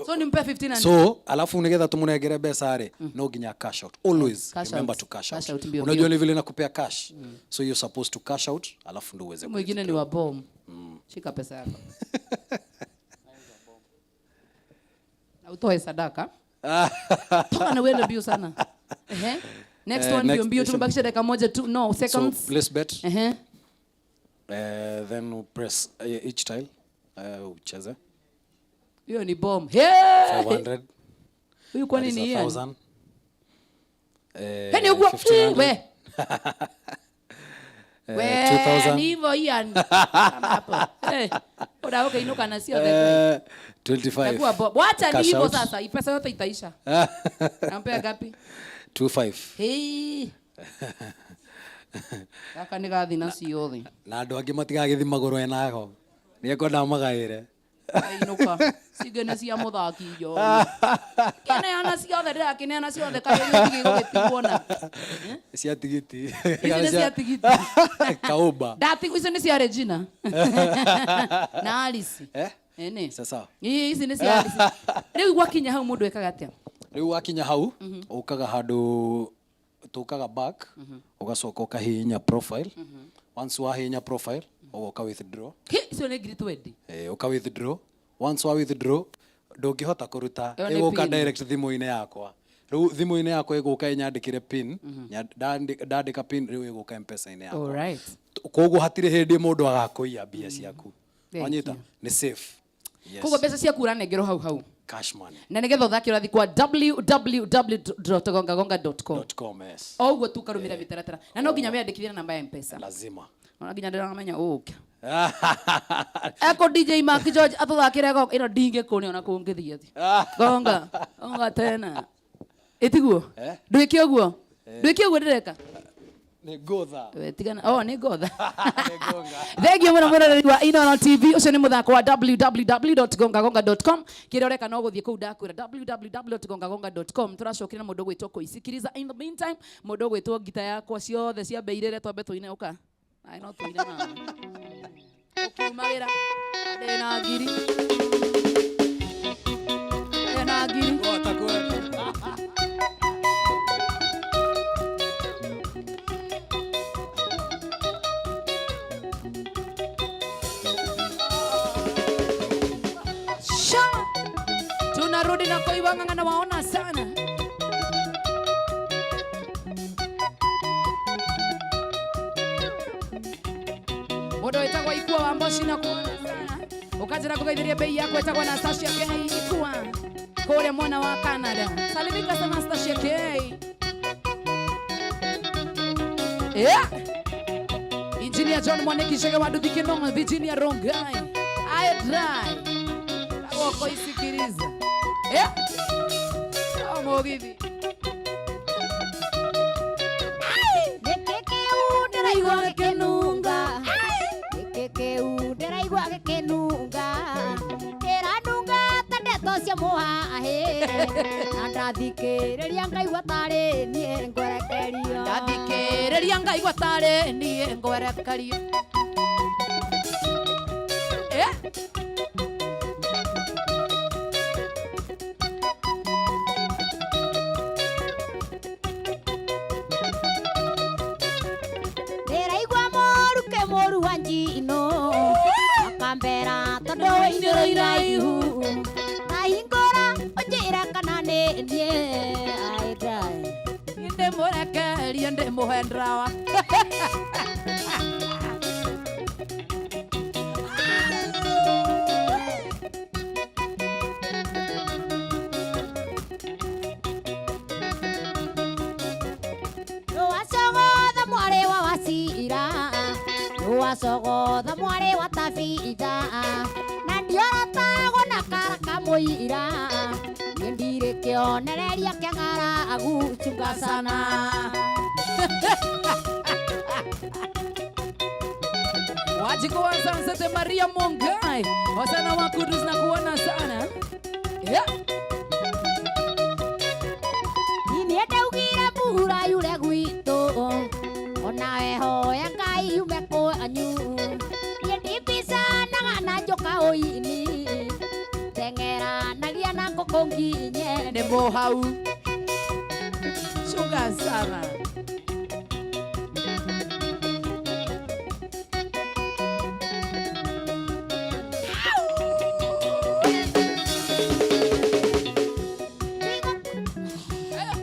So nimpe 1500. So alafu nigetha tumunengere mbeca rĩ, no nginya cash out always. Cash Remember out. to cash Cash out. out mbio Unajua mbio. ni vile nakupea cash, so you're supposed to cash out alafu ndo uweze Mwingine ni wa bomb. Shika pesa yako. Na utoe sadaka. Toka na uende mbio sana. Ehe. Next Eh, one mbio next mbio, tumebakisha dakika moja tu. No, So seconds. place bet. Ehe. Then we press each tile, ucheze. Hiyo ni bomb. Hey! 500. Huyu kwani That is ni a Ian? 1000. He nĩ ũguo. 1500. We. We, 2000. ni hivyo Ian. Kama hapo. Eh, ũragũkĩinũka na ciothe. 25. Takuwa bo. Wacha ni Cash hivyo out. sasa, hii pesa yote itaisha. Nampea ngapi? 25. Hey. Gaka nĩ gathi na ciothe. Na andũ angĩ matigagĩthi magũrũ enago nĩ ekwenda magaĩre. Ainũka. Cingĩ nĩ cia mũthaki njohi. Kĩneana ciothe, ndĩrakĩneana ciothe, kaĩ gĩtigĩ gũgĩtigwo na. Cia tigiti. Ici nĩ cia tigiti. Kaũba. Ndatigwo, icio nĩ cia Regina. Na Alice. Eh? Ene. Sasa. Ii, ici nĩ cia Alice. Rĩu gwakinya hau mũndũ ekaga atĩa? Rĩu wakinya hau ũkaga handũ tũkaga back, ũgacoka ũkahihinya profile. Once wahihinya profile, ũgoka withdraw. Hĩ, icio nĩ ngiri 20. Eh, ũka withdraw. Once wa withdraw, ndũngĩhota kũruta. Ĩyo nĩ Ĩgũka pin. direct thimũ-inĩ yakwa. Rĩu thimũ-inĩ yakwa ĩgũka ĩnyandĩkĩre pin. Ndandĩka pin, rĩu ĩgũka M-Pesa-inĩ yakwa. Alright. Koguo hatirĩ hĩndĩ mũndũ agakũiya mbia ciaku. Thank Wanyita? you. Nĩ safe. Yes. Koguo mbeca ciaku ũranengerwo hau hau. Cash money. Na nĩgetha ũthake ũrathiĩ kwa www.gongagonga.com. .com, yes. O ũguo tu ũkarũmĩrĩra mĩtaratara. Na no nginya wĩyandĩkithie na namba ya M-Pesa. Lazima. Ona nginya ndĩramenya ũke. Eko DJ Mark George atũthakĩre gonga ĩno ndingĩkũnĩa ona kũngĩthiĩ atĩ. Gonga, gonga tena. Ĩtiguo? Eh? Ndwĩke ũguo? Ndwĩke ũguo ndĩreka? Nĩ ngũtha. We, tigana. Oh, nĩ ngotha. Nĩ ngonga. Thengiũ mũno mwĩroreri wa Inooro TV. Ũcio nĩ mũthako wa www.gongagonga.com. Kĩrĩa ũreka no gũthiĩ kũu ndakwĩra www.gongagonga.com. Tũracokera na mũndũ ũgwĩtwo Kũisikiriza. In the meantime, mũndũ ũgwĩtwo ngita yakwa ciothe cia mbeirĩre twambe tũine ũka. Ai, no tũine nawe. Ũkiumagĩra ndĩna ngiri. Ndĩna ngiri. Ngota kweli. Sha. Tunarudi na Koiwang'ang'a na waona sana. Mũndũ wĩtagwo Ikua wa Mboci na kuona sana. Ũkanjĩra kũgeithĩria bei yakwa ĩtagwo Anastasia K. Ikua. Kũrĩa mwena wa Canada. Salimika sana Anastasia K. Yeah. Engineer John Mwaniki Chege wa Nduthi Kinong, Virginia Rongai. I dry. Wako isikiliza. Yeah. Oh, Mugithi. Nĩkĩ kĩu ndĩraigua gĩkĩnunga? Nĩkĩ kĩu ndĩraigua gĩkĩnunga? Kĩranunga ta ndeto cia mũhahĩ. Na ndathikĩrĩria ngaigua tarĩ niĩ ngwerekerio. Ndathikĩrĩria ngaigua tarĩ niĩ ngwerekerio. Eh? Ndĩraigua mũruke mũru wa njino. Akambera tondũ wĩ igũrũ iraihu. Ahingũra ũnjĩre kana nĩ niĩ. Ai, dai. Ndĩmũrekerie ndĩmũhe ndawa. Nĩwacogotha mwarĩ wa Wacira, nĩwacogotha mwarĩ wa Tabitha, na ndiorotagwo na kara kamũira. Niĩ ndirĩ kĩonereria kĩa ng'aragu, chunga sana. Wajiko wa Sunset Maria Mungai. Wasana wa Kudus na kuona sana. Yeah. Niĩ ndaugire mbura yure gwitũ, onawe hoya Ngai yume kwanyu. Niĩ ndibicanaga na njoka ũini, teng'eranagia na ngũkũ nginye. Nĩ mũhau. Chunga sana.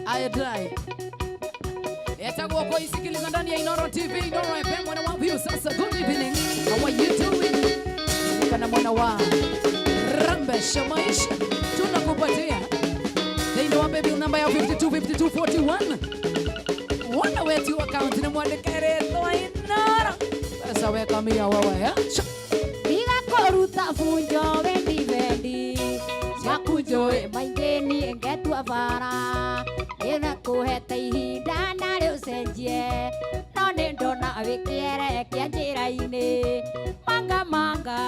I dry. Etagwo kuisikiliza ndani ya Inooro TV, Inooro FM, mwana wa view sasa. Good evening. How are you doing? Kana mwana wa Rambesha maisha tunakupatia. They know baby namba ya 52 52 41. wetu account nĩ mwandĩke rĩtwa Inoro. Sasa weka mia wewe eh? Sha. Tiga kũruta bunjo wendi wendi Ciaku njũĩ maingĩ niĩ ngetua bara Ĩna kũhete ihinda narĩ ũcenjie No nĩ ndona wĩkĩere kĩa njĩra-inĩ Manga manga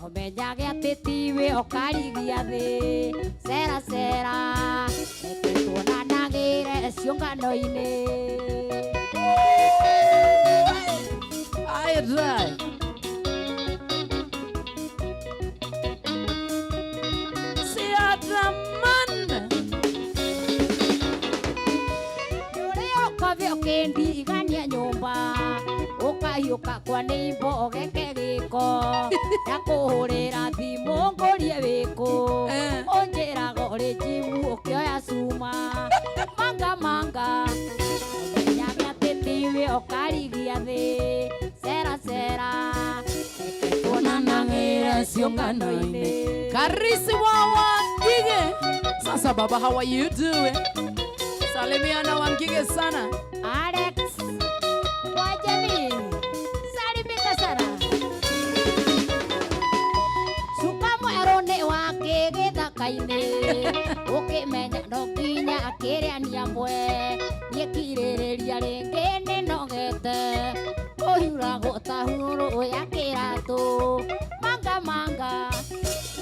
Ũmenyage atĩ tiwe ũkarigia thĩ Cera cera Reke tuonanagĩre ciũngano-inĩ. I try. Siadraman. Ũrĩa ũkobe ũkĩndigania nyũmba ũkahiũka kwa nĩimbo ũgeke gĩko ndakũhũrĩra thimũ ngũrie wĩkũ Eh. ũnjĩraga ũrĩ njimu ũkĩoya cuma manga manga ũmenyaga atĩ tiwe ũkarigia thĩ cera cera reke tuonanagĩre ciũngano-inĩ. Karisi wa Wangige. Sasa baba, how are you doing? Salimia na Wangige sana. Alex wa jamii, salimika sana. Cuka mwerũ nĩ wakĩ gĩthaka-inĩ ũkĩmenya no nginya akĩrĩania mbwe niĩ kirĩrĩria rĩngĩ nĩnogete kũhiũragwo ta hurũ ya kĩratũ manga manga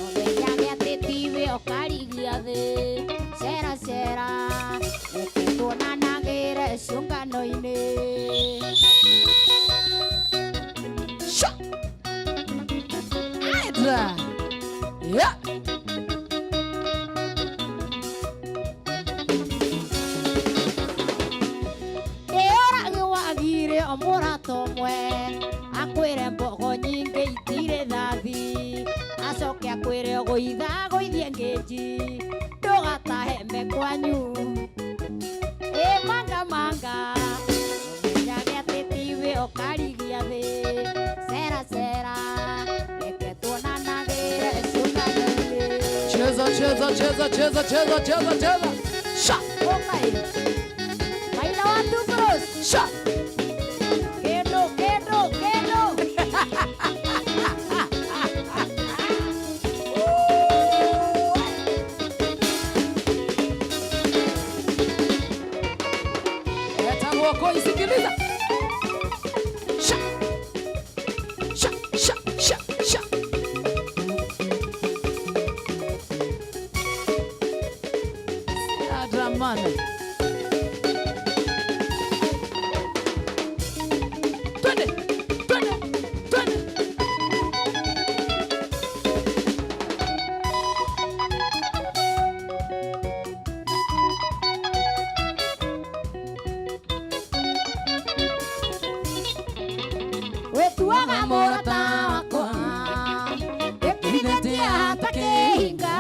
ũmenyage atĩ tiwe ũkarigia thĩ cera cera reke tuonanagĩre ciũngano-inĩ. Sha. I try. Yeah. Ndĩũragi wagire o mũrata ũmwe akwĩre mbogo nyingĩ itirĩ thathi acoke akwĩre ũgũitha gũithie ngĩnji ndũgataheme kwanyu ĩ manga manga ũmenyage atĩ tiwe ũkarigia thĩ cera cera reke tuonanagĩre ciũngano-inĩ. Cheza cheza cheza cheza cheza cheza cheza. Sha. Okay. Maina wa Tubros. Sha. Kendo kendo kendo. Eta mwoko isikiliza. Sha. Sha sha sha sha. Siadraman. Twende, twende, twende. Wĩtuaga mũrata wakwa ĩkirithĩtie ta kĩhinga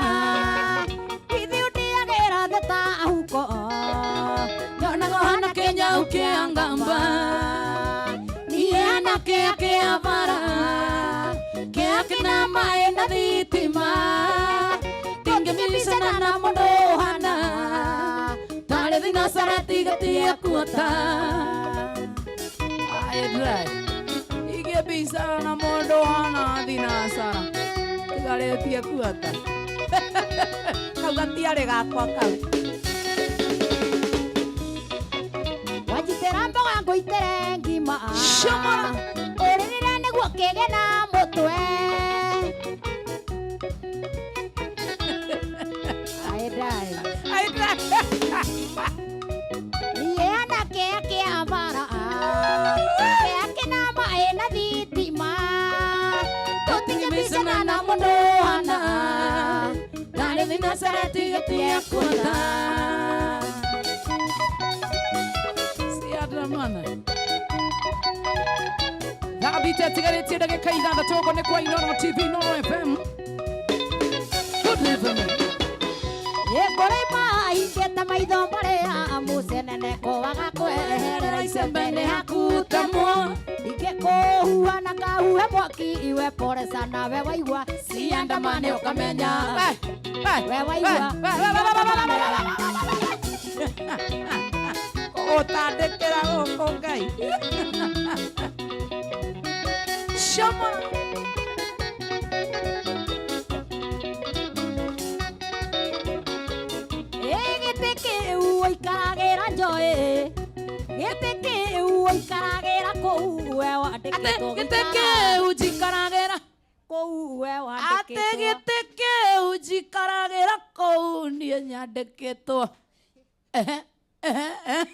ithuĩ ũndĩagĩra thĩ ta huko nyonaga ũhana kĩnyau kĩa ngamba niĩ hana kĩa kĩa bara kĩa kĩna maĩ na thitima tingĩmicana na mũndũ ũhana tarĩ thinacara tigatia kuota. I try. Ingĩbicana na mũndũ hana thinacara tigarĩtie kuota kau gatiarĩ gakwa kau. Wanjitĩra mboga ngũitĩre ngima Shamara. Ũrĩrĩre nĩguo kĩgĩe na mũtwe Aĩndai. I try. Niĩ hana kĩa kĩa bara kĩa kĩna maĩ na thitima tũtingĩbicana na mũndũ hana tarĩ thinacara tigatia kuota. Siadramana. Thabite atigarĩtie ndagĩka ithathatũ ũguo nĩ kwa Inoro TV, Inoro FM. Good evening. Ĩkũrĩma hingĩte maitho marĩa mũcenene kowaga kweherera icembe nĩ hakutemwo ingĩkũhuha na kahuhe mwaki iwe pole sana we waigua Siandamane ũkamenya. We, We waigua. we, we, we, we, we, we, we, we, we, we. Ũtandĩkĩra gũkũ Ngai. Shama. Gĩtĩ kĩu ũikaragĩra njoĩ, gĩtĩ kĩu ũikaragĩra kũu we Atĩ wandĩkĩtwo gĩtĩ gũikara kĩu njikaragĩra. Kũu we Atĩ wandĩkĩtwo. Gĩtĩ kĩu njikaragĩra kũu niĩ nyandĩkĩtwo. Ehe, ehe, ehe.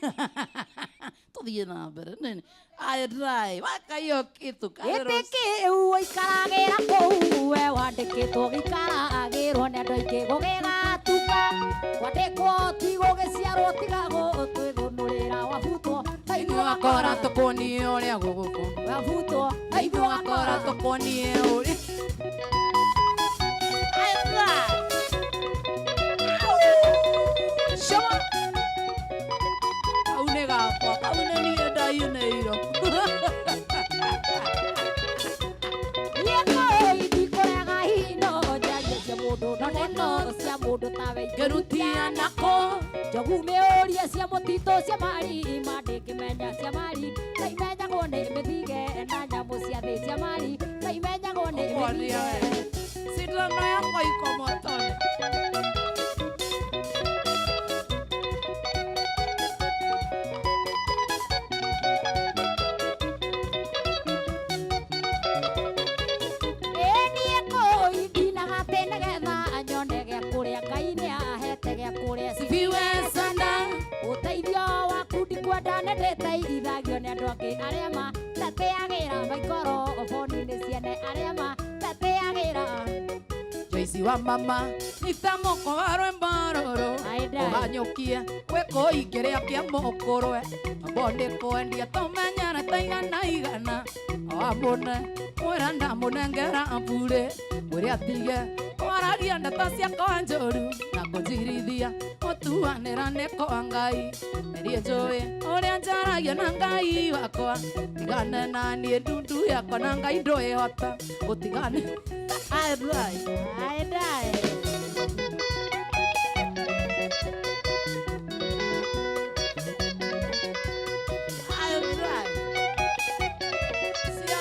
Tũthiĩ na mbere nini. Aya dry. Weka hiyo kitu. Gĩtĩ kĩu ũikaragĩra kũu we wandĩkĩtwo gĩikaragĩrwo nĩ andũ aingĩ gũgĩgatuka kwandĩkwo ti gũgĩciarwo tiga gũtwĩthũnũrĩra wabutwo. Ithuĩ akora tũkuonie ũrĩa gũgũkũ. Wabutwo. Ithuĩ akora tũkuonie ũrĩa. Aya dry. Shama. Kau nĩ gakwa, kau nĩ niĩ ndainĩirwo. Niĩ kũu ndikũrega hihi no njarie cia mũndũ no ndeto cia mũndũ tawe. Ngĩrutia nako. Njogu mĩũrie cia mũtitũ cia mari ma ndĩngĩmenya cia mari na imenyagwo nĩ mĩthige na nyamũ cia thĩ cia mari na imenyagwo nĩ Ũkuonia mĩthige. We. Sindano yakwa iko motoni. Ĩĩ niĩ kũu ndinaga atĩ nĩgetha nyone gĩa kũrĩa Ngai nĩ ahete gĩa kũrĩa. Sifiwe sana. Ũteithio waku ndikwenda nĩ ndĩteithagio nĩ andũ angĩ arĩa matatĩagĩra maikoro boni-inĩ ciene arĩa matatĩagĩra. Joyce wa mama nitamoko wa rwĩmbo rũrũ. Aenda. Ũhanyũkie gwĩkũingĩrĩa kĩa mũkũrwe ambo nĩ kwendia tũmenyere ta igana igana wamũne mwĩra ndamũnengera burĩ mwĩre atige kwaragia ndeto ciakwa njũru na kũnjirithia mũtuanĩra nĩ kwa Ngai nĩniĩ njũĩ ũrĩa njaragia na Ngai wakwa tigane na niĩ ndundu yakwa na Ngai ndwĩhota gũtigane. Aye, Aendae. Aye, Cia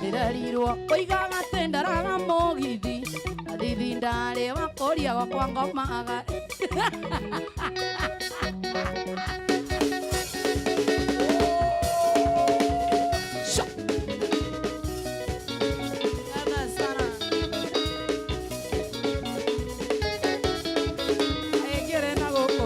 ndĩrerirwo ũigaga atĩ ndaraga mũgithi athithi ndarĩ wakũria gwakwa ngomaga. Sho. Sana sana. Aingĩre na gũkũ.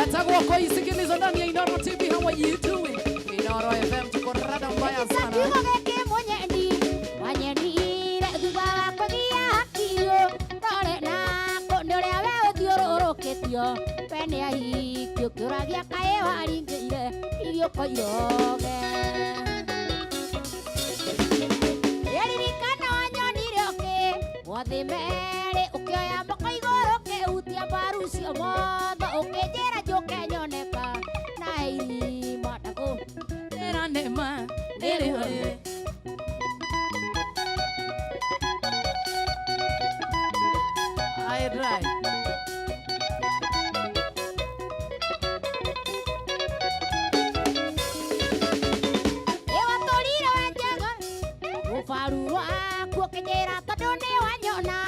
Etagwo kuisikiliza ndani ya Inooro TV. How are you doing? Inooro FM tuko rada mbaya sana. Kiugo gĩkĩ mũnyendi wanyendire thutha wa kũgia hakio ndore nako nĩ ũrĩa we ũthiũrũrũkĩtio we nĩ ahikio kĩũragia kaĩ waringĩire iriũko iroge ĩririkana wanyonire ũkĩ gwathĩ merĩ ũkĩoya moko igũrũ ũkĩhutia mbaru cio motho ũkĩnjĩra njũke nyoneka na irima ndakũ. Ĩra nĩ ma, nĩrĩ ho. Aye, dry. Ĩwatũrire wenjega rũbaru rwaku ũkĩnjĩra tondũ nĩ wanyona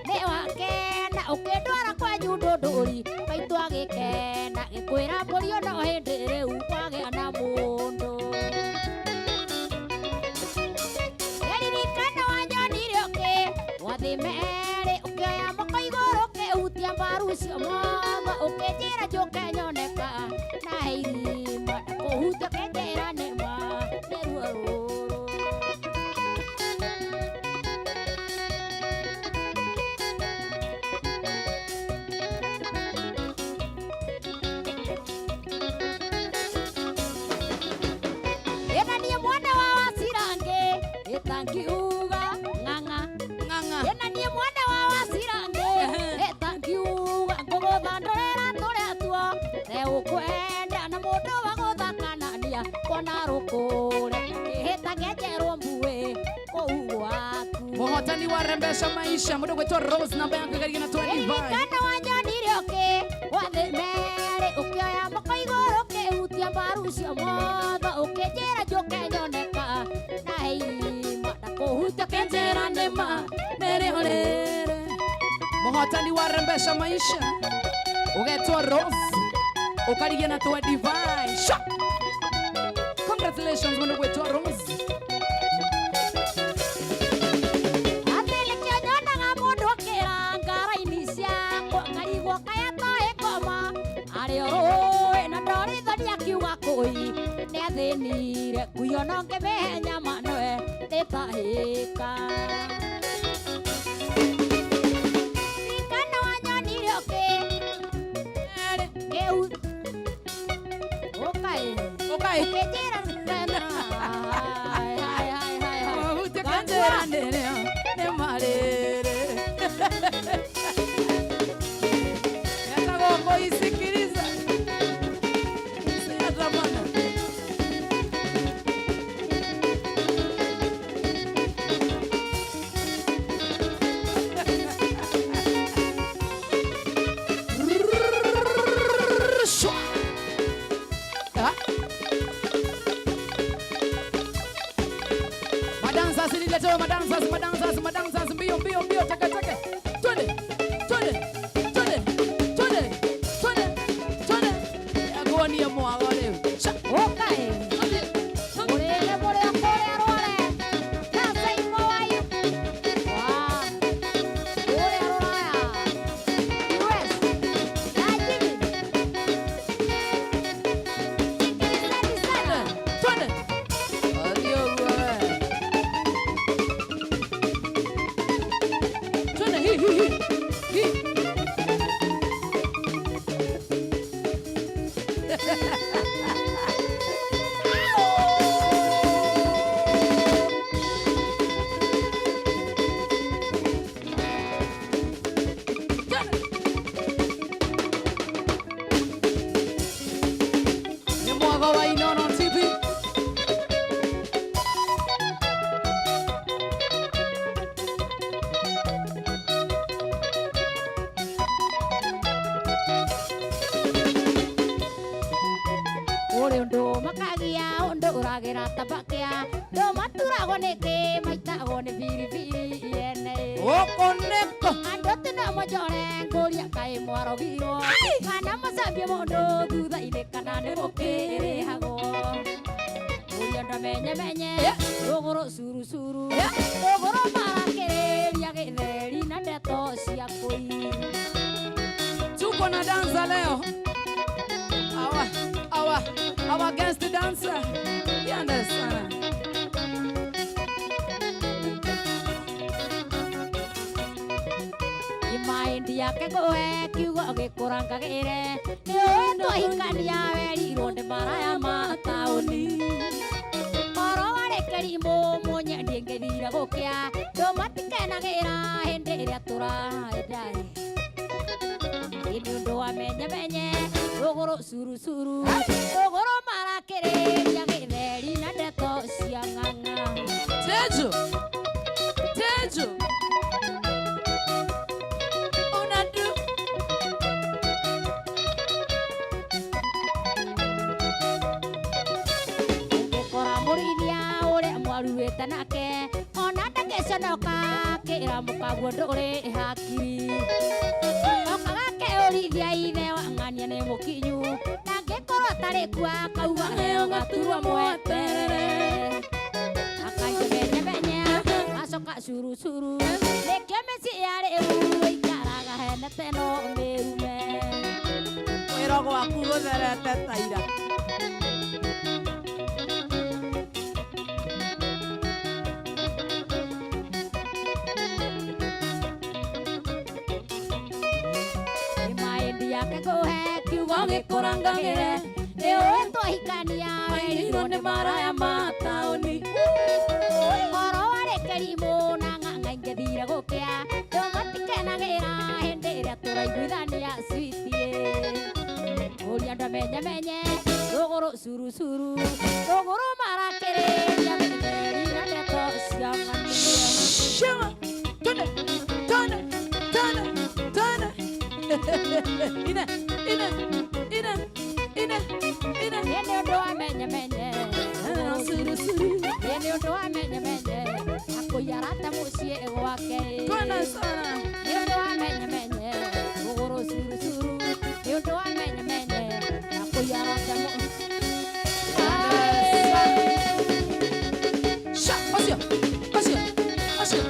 nĩ wakena ũkĩndwara kwanyu ndũndũri maitũ agĩkena gĩkwĩra mbũri no hĩndĩ rĩu wagĩa na mũndũ ĩririkana wanyonire ũkĩ gwathĩ merĩ ũkĩoya moko igũrũ ũkĩhutia mbaru cio motho ũkĩnjĩra njũke nyoneka na irima kũhutia ũkĩnjĩra nĩ ma nĩ ruo rũrũ. Ĩna niĩ mwana wa Wacirange ĩtangiuga ng'ang'a. Ng'ang'a. Ĩna niĩ mwana wa Wacirange ĩtangiuga ngũgũthandũrĩra tũrĩa tuo teũkwenda na mũndũ wa gũthakanania kuona rũkũre kĩhĩta ngenjerwo mbuĩ kũu gwaku. Mũhoro. Mũhotani wa Rembesha Maisha mũndũ gwĩtwo Rose, namba yaku ĩkaria na 25. Ririkana wanyonire ũkĩ wathĩ merĩ ũkĩoya moko igũrũ ũkĩhutia mbaru cia motho ũkĩnjĩra njũke nyoneka na irima ndakũhutia Kenjera nĩma nĩrĩo rĩrĩ. Mũhotani wa Rembesha Maisha ũgetwo Rose ũkarigia na 25. Sha! Congratulations mũndũ gwĩtwo Rose. Atĩ nĩkĩo nyonaga mũndũ akĩranga raini ciakwa ngarigwo kaya toĩ ngoma arĩ o rũĩ na ndorithoni akiuga kũi nĩathĩnire nguyo no ngĩmĩhe nyama noe ndĩtahĩka. Ririkana wanyonire ũkĩ kĩu ũkaĩ Ũkaĩ. ũkĩnjĩra tena hai hai hai hai hai. Ũhutie kenjera nĩrĩo nĩma rĩrĩ. Etagwo kũisikiliza. Siatamana. Shwa. Ah. Madancers niletewe madancers, madancers, madancers, mbio mbio mbio, teke teke. Twende, twende, twende, twende, twende, twende. Yakuonie mwago rĩu. Sha. Ũkaĩ. Mũrĩre mũrĩo kũrĩa rware na Saimo wayu wa kũrĩa rũraya US na Jimmy. Sikilizeni sana. Twende. Athiĩ ũguo we. Twende hi hi hi. Hi. Twende. Nĩ mwago wa Inooro TV. Ũrĩ ũndũ makagia ũndũ ũragĩra tabakia ndũ maturagwo nĩkĩ maitagwo nĩ biribiri yene. Gũkũ nĩkũ? Andũ tino monjore ngũria kaĩ mwarogirwo kana mũcambie mũndũ thutha-inĩ kana nĩ mũkĩrĩhagwo ũria andũ amenyemenye rũgũrũ curucuru rũgũrũ marakĩrĩria gĩtheri na ndeto cia kũi. Tuko na dansa leo. Our guest dancer. Yande sana. Imaindi yake ngũhe kiugo gĩkũrangagĩre nĩũĩ twahikania werirwo nĩ maraya ma taũni oro warĩ kĩrimũ mũnyendie ngĩthire gũkĩa ndũ matikenagĩra hĩndĩ ĩrĩa tũraenda ĩ nĩ ũndũ wa menyemenye rũgũrũ curucuru rũgũrũ marakĩrĩria gĩtheri na ndeto cia ng'ang'a. Tejo. Tejo. Unadu. Ũngĩkora mũrĩithia ũrĩa mwaruĩte nake ona ndangĩconoka kĩra mũkaguo ndũrĩ hakiri okaga keũrithia ithe wa ng'ania nĩ mũkinyu ndangĩkorwo atarĩ kuo akauga heo gaturwa mweterere akaitũ menyemenye acoka curucuru nĩkĩo mĩciĩ ya rĩu ĩikaraga henete no mĩrume. Wĩra gwaku gũtherete ta ira. Imaindi yake ngũhe kiugo gĩkũrangagĩre nĩũĩ twahikania werirwo nĩ maraya ma taũni oro warĩ kĩrimũ na ng'ang'a ingĩthire gũkĩa ndũ matikenagĩra hĩndĩ ĩrĩa tũraiguithania sweetie ũria andũ amenyemenye rũgũrũ curucuru rũgũrũ marakĩrĩria gĩtheri na ndeto cia ng'ania. Shema. curu. Ĩ nĩ ũndũ wa menyemenye akũiarata mũciĩ gwake. Twende sana. Nĩ ũndũ wa menyemenye rũgũrũ curu curu. Nĩ ũndũ wa menyemenye akũiarata mũciĩ. Sha, ocio, ocio, ocio.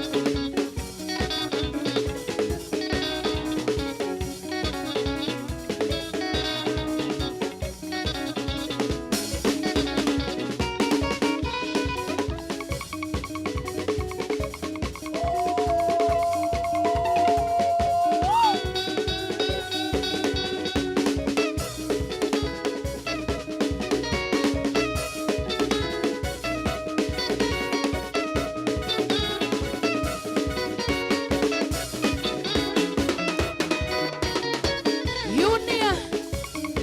Yunia.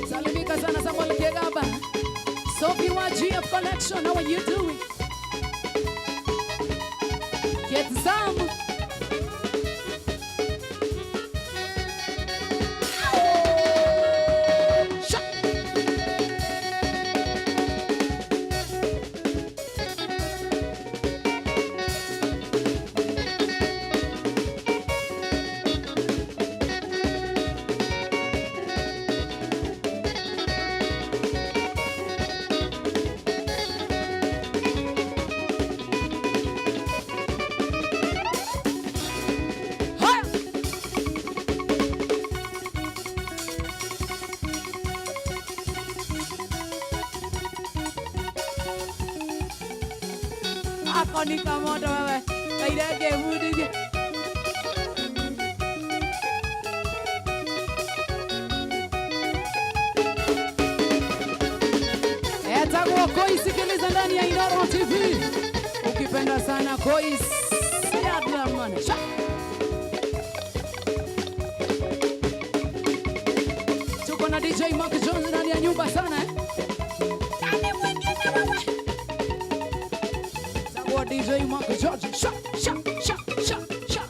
Salimika sana Samuel Kegaba. Sophie wa GF Collection, how are you doing? Get some. Sha. Haya. Ako ni kamoto wewe. Kairenge bundithie. Etagwo Koi, sikiliza ndani ya Inooro TV. Ukipenda sana Koi, Siadlaman. Sha. Tuko na DJ Mark Jones ndani ya nyumba sana eh. Nani mwingine wewe? Tagwo DJ Mark Jones. Sha sha sha sha sha.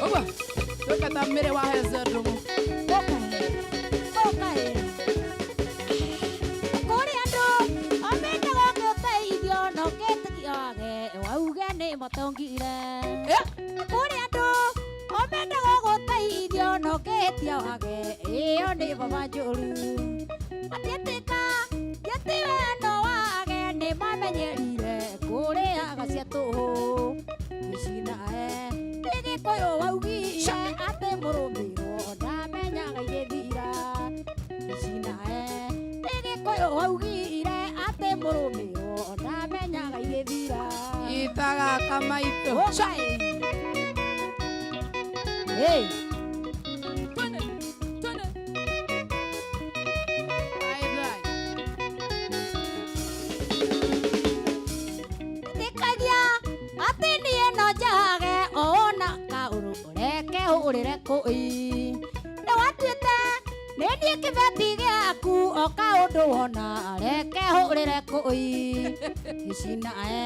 Oba. Toka tamere wa hezedumu. Kũrĩ andũ amendaga gũteithio no kĩtĩkiage wauge nĩ matongire. Kũrĩ andũ amendaga gũteithio no kĩhĩtia wage ĩyo nĩ baba njũru. Matiĩtĩka atĩ we no wage nĩ mamenyerire kũrĩaga cia tũhũ. Gĩcinae nĩ Gĩkũyũ waugire atĩ mũrũmĩrwo ndamenyaga igĩthira. Gĩcinae nĩ Gĩkũyũ waugire atĩ mũrũmĩrwo ndamenyaga igĩthira. Itaga kamaito. Ũka ĩ. Hey. Twende, twende. Ai dai. Tikagia atĩ niĩ no njage ona kaũndũ reke hũrĩre kũi. Nĩ watuĩte nĩ niĩ kĩbeti gĩaku o kaũndũ wona reke hũrĩre kũi. Gĩcinae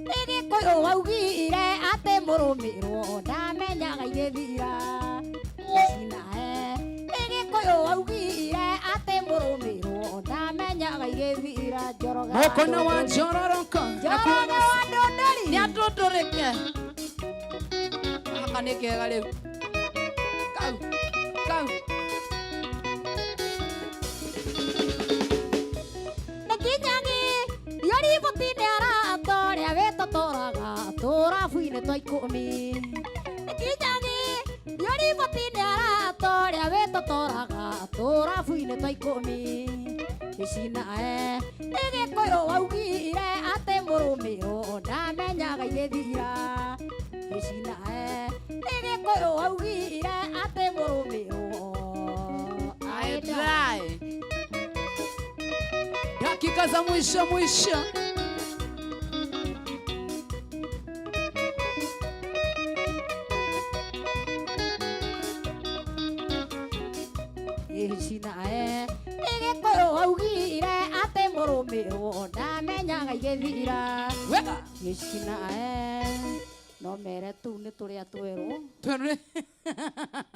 nĩ Gĩkũyũ waugire atĩ mũrũmĩrwo ndamenyaga igĩthira. Gĩcinae nĩ Gĩkũyũ waugire atĩ mũrũmĩrwo ndamenyaga igĩthira. Njoroge wa Moko wa Ndũndũri. njororoka. Njoroge wa Ndũndũri. Nĩ atũndũrĩke. Gaka nĩ kega rĩu. Kau, kau. Nĩ nginyagi rioriboti-inĩ arata ũrĩa wĩtotoraga tũrabu-inĩ twa ikũmi. Nĩ nginyagi rioriboti-inĩ arata ũrĩa wĩtotoraga tũrabu-inĩ twa ikũmi. Gĩcinae nĩ Gĩkũyũ waugire atĩ mũrũmĩrwo ndamenyaga igĩthira. Gĩcinae nĩ Gĩkũyũ waugire atĩ mũrũmĩrwo Ai dai. Dakika za mwisho mwisho. Gĩcinae nĩ Gĩkũyũ waugire atĩ mũrũmĩrwo ndamenyaga igĩthira. Weka. Gĩcinae no mere tu nĩ tũrĩa twerũ. Twende.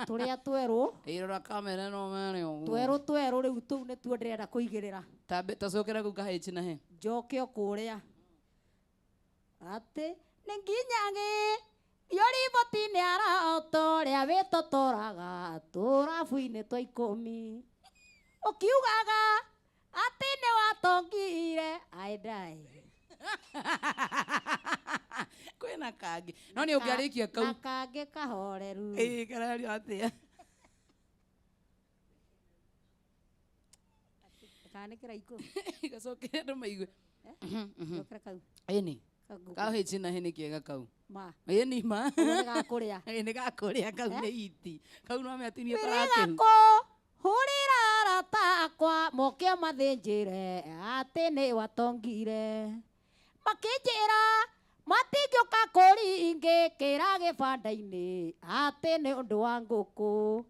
Tũrĩa twerũ. Irora kamera no mere ũguo. Twerũ twerũ rĩu tũu nĩtuo ndĩrenda kũigĩrĩra. Tambe tacokera kau kahĩchi na he. Njoke o kũrĩa. Atĩ nĩ nginya gĩ thioriboti-inĩ arahota ũrĩa wĩtotoraga tũrabu-inĩ twa 10 ũkiugaga atĩ nĩ watongire aendai. Kwĩna kangĩ no nĩ ũngĩarĩkia kau. Na kangĩ kahoreru. Ĩĩ, karario atĩa? Kana nĩ kĩraikũ? Gacokere andũ maigue. Cokera kau. Ĩni. Kangũkũ. Kau hĩchi na hĩ nĩ kĩega kau. Ma. Ĩni ma. Ũguo nĩ gakũrĩa. Ĩ, nĩ gakũrĩa kau nĩ iti. Kau no metinie Wĩrĩga karakĩru. kũ hũrĩra arata akwa moke mathĩnjĩre atĩ nĩ watongire. Makĩnjĩra matingĩũka kũringĩkĩra gĩbanda-inĩ atĩ nĩ ũndũ wa ngũkũ.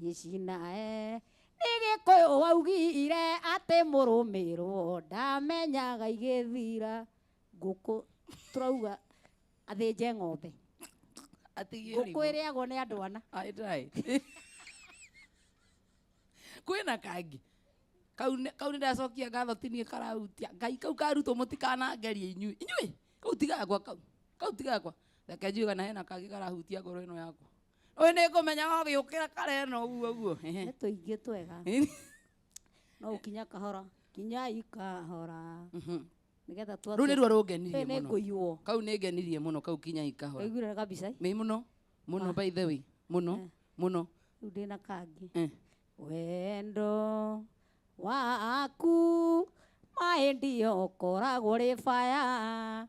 Hici nae nĩ Gĩkũyũ waugire atĩ mũrũmĩrwo ndamenyaga igĩthira. Ngũkũ tũrauga athĩnje ng'ombe. Atigie Ngũkũ ũrimũ. ĩrĩagwo nĩ andũ ana. Ai dai. Kwĩna kangĩ. Kau nĩ ndacokia ngatho ti niĩ karahutia. Ngai kau karutwo mũtikanangerie inyuĩ. Inyuĩ kau ti gakwa kau. Kau ti gakwa. Reke njigue kana hena kangĩ karahutia ngoro ĩno yakwa. Ũyũ nĩ ngũmenya wagĩũkĩra karena ũguo ũguo. Ehe. Nĩ tũingĩ twega. No ũkinya kahora. Kinyai kahora. Nĩgetha twa Rũu nĩruo rũngenirie Ĩ, nĩ mũno. ngũiywo. Kau nĩ ngenirie mũno kau kinyai kahora. Waiguire kabisa? Mĩ mũno. Mũno by the way. Mũno. Mũno. Rĩu ndĩna kangĩ. Wendo waku maĩ ndio ũkoragwo ũrĩ baya.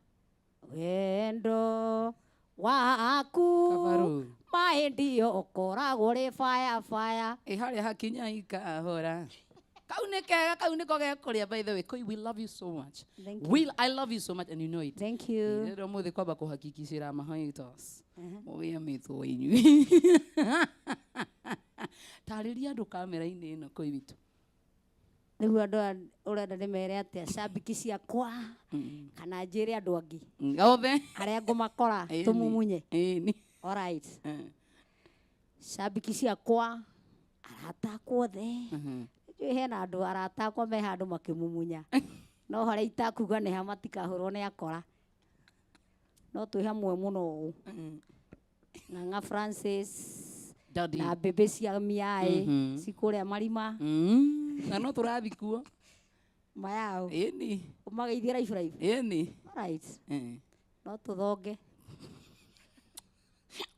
Wendo waku Kabarũ. maĩ ndio ũkoragwo ũrĩ baya baya. Ĩ harĩa hakinyai kahora. Kau nĩ kega, kau nĩko gekũrĩa by the way. Koi, we love you so much. Thank you. We, I love you so much and you know it. Thank you. Rĩrĩa ũmũthĩ kwamba kũhakikicĩra mahaters. Mũgĩe mĩthwo inyuĩ. Tarĩria andũ kamera-inĩ ĩno koi witũ. Rĩu andũ aya ũrenda ndĩmere atĩa cambiki ciakwa kana njĩre andũ angĩ Othe. arĩa ngũmakora Ĩni. tũmumunye. Ĩni. All right. Cambiki ciakwa arata akwa othe. Njũĩ hena andũ arata akwa me handũ makĩmumunya. No harĩa itakuga nĩ ha matikahũrwo nĩ akora. No twĩ hamwe mũno ũũ. Ng'ang'a Francis Daddy. na mbĩmbĩ cia miaĩ cikũrĩa marima. Na no tũrathiĩ kuo. Mayao. Ĩni. Ũmageithie raibu raibu. Ĩni. All right. No tũthonge.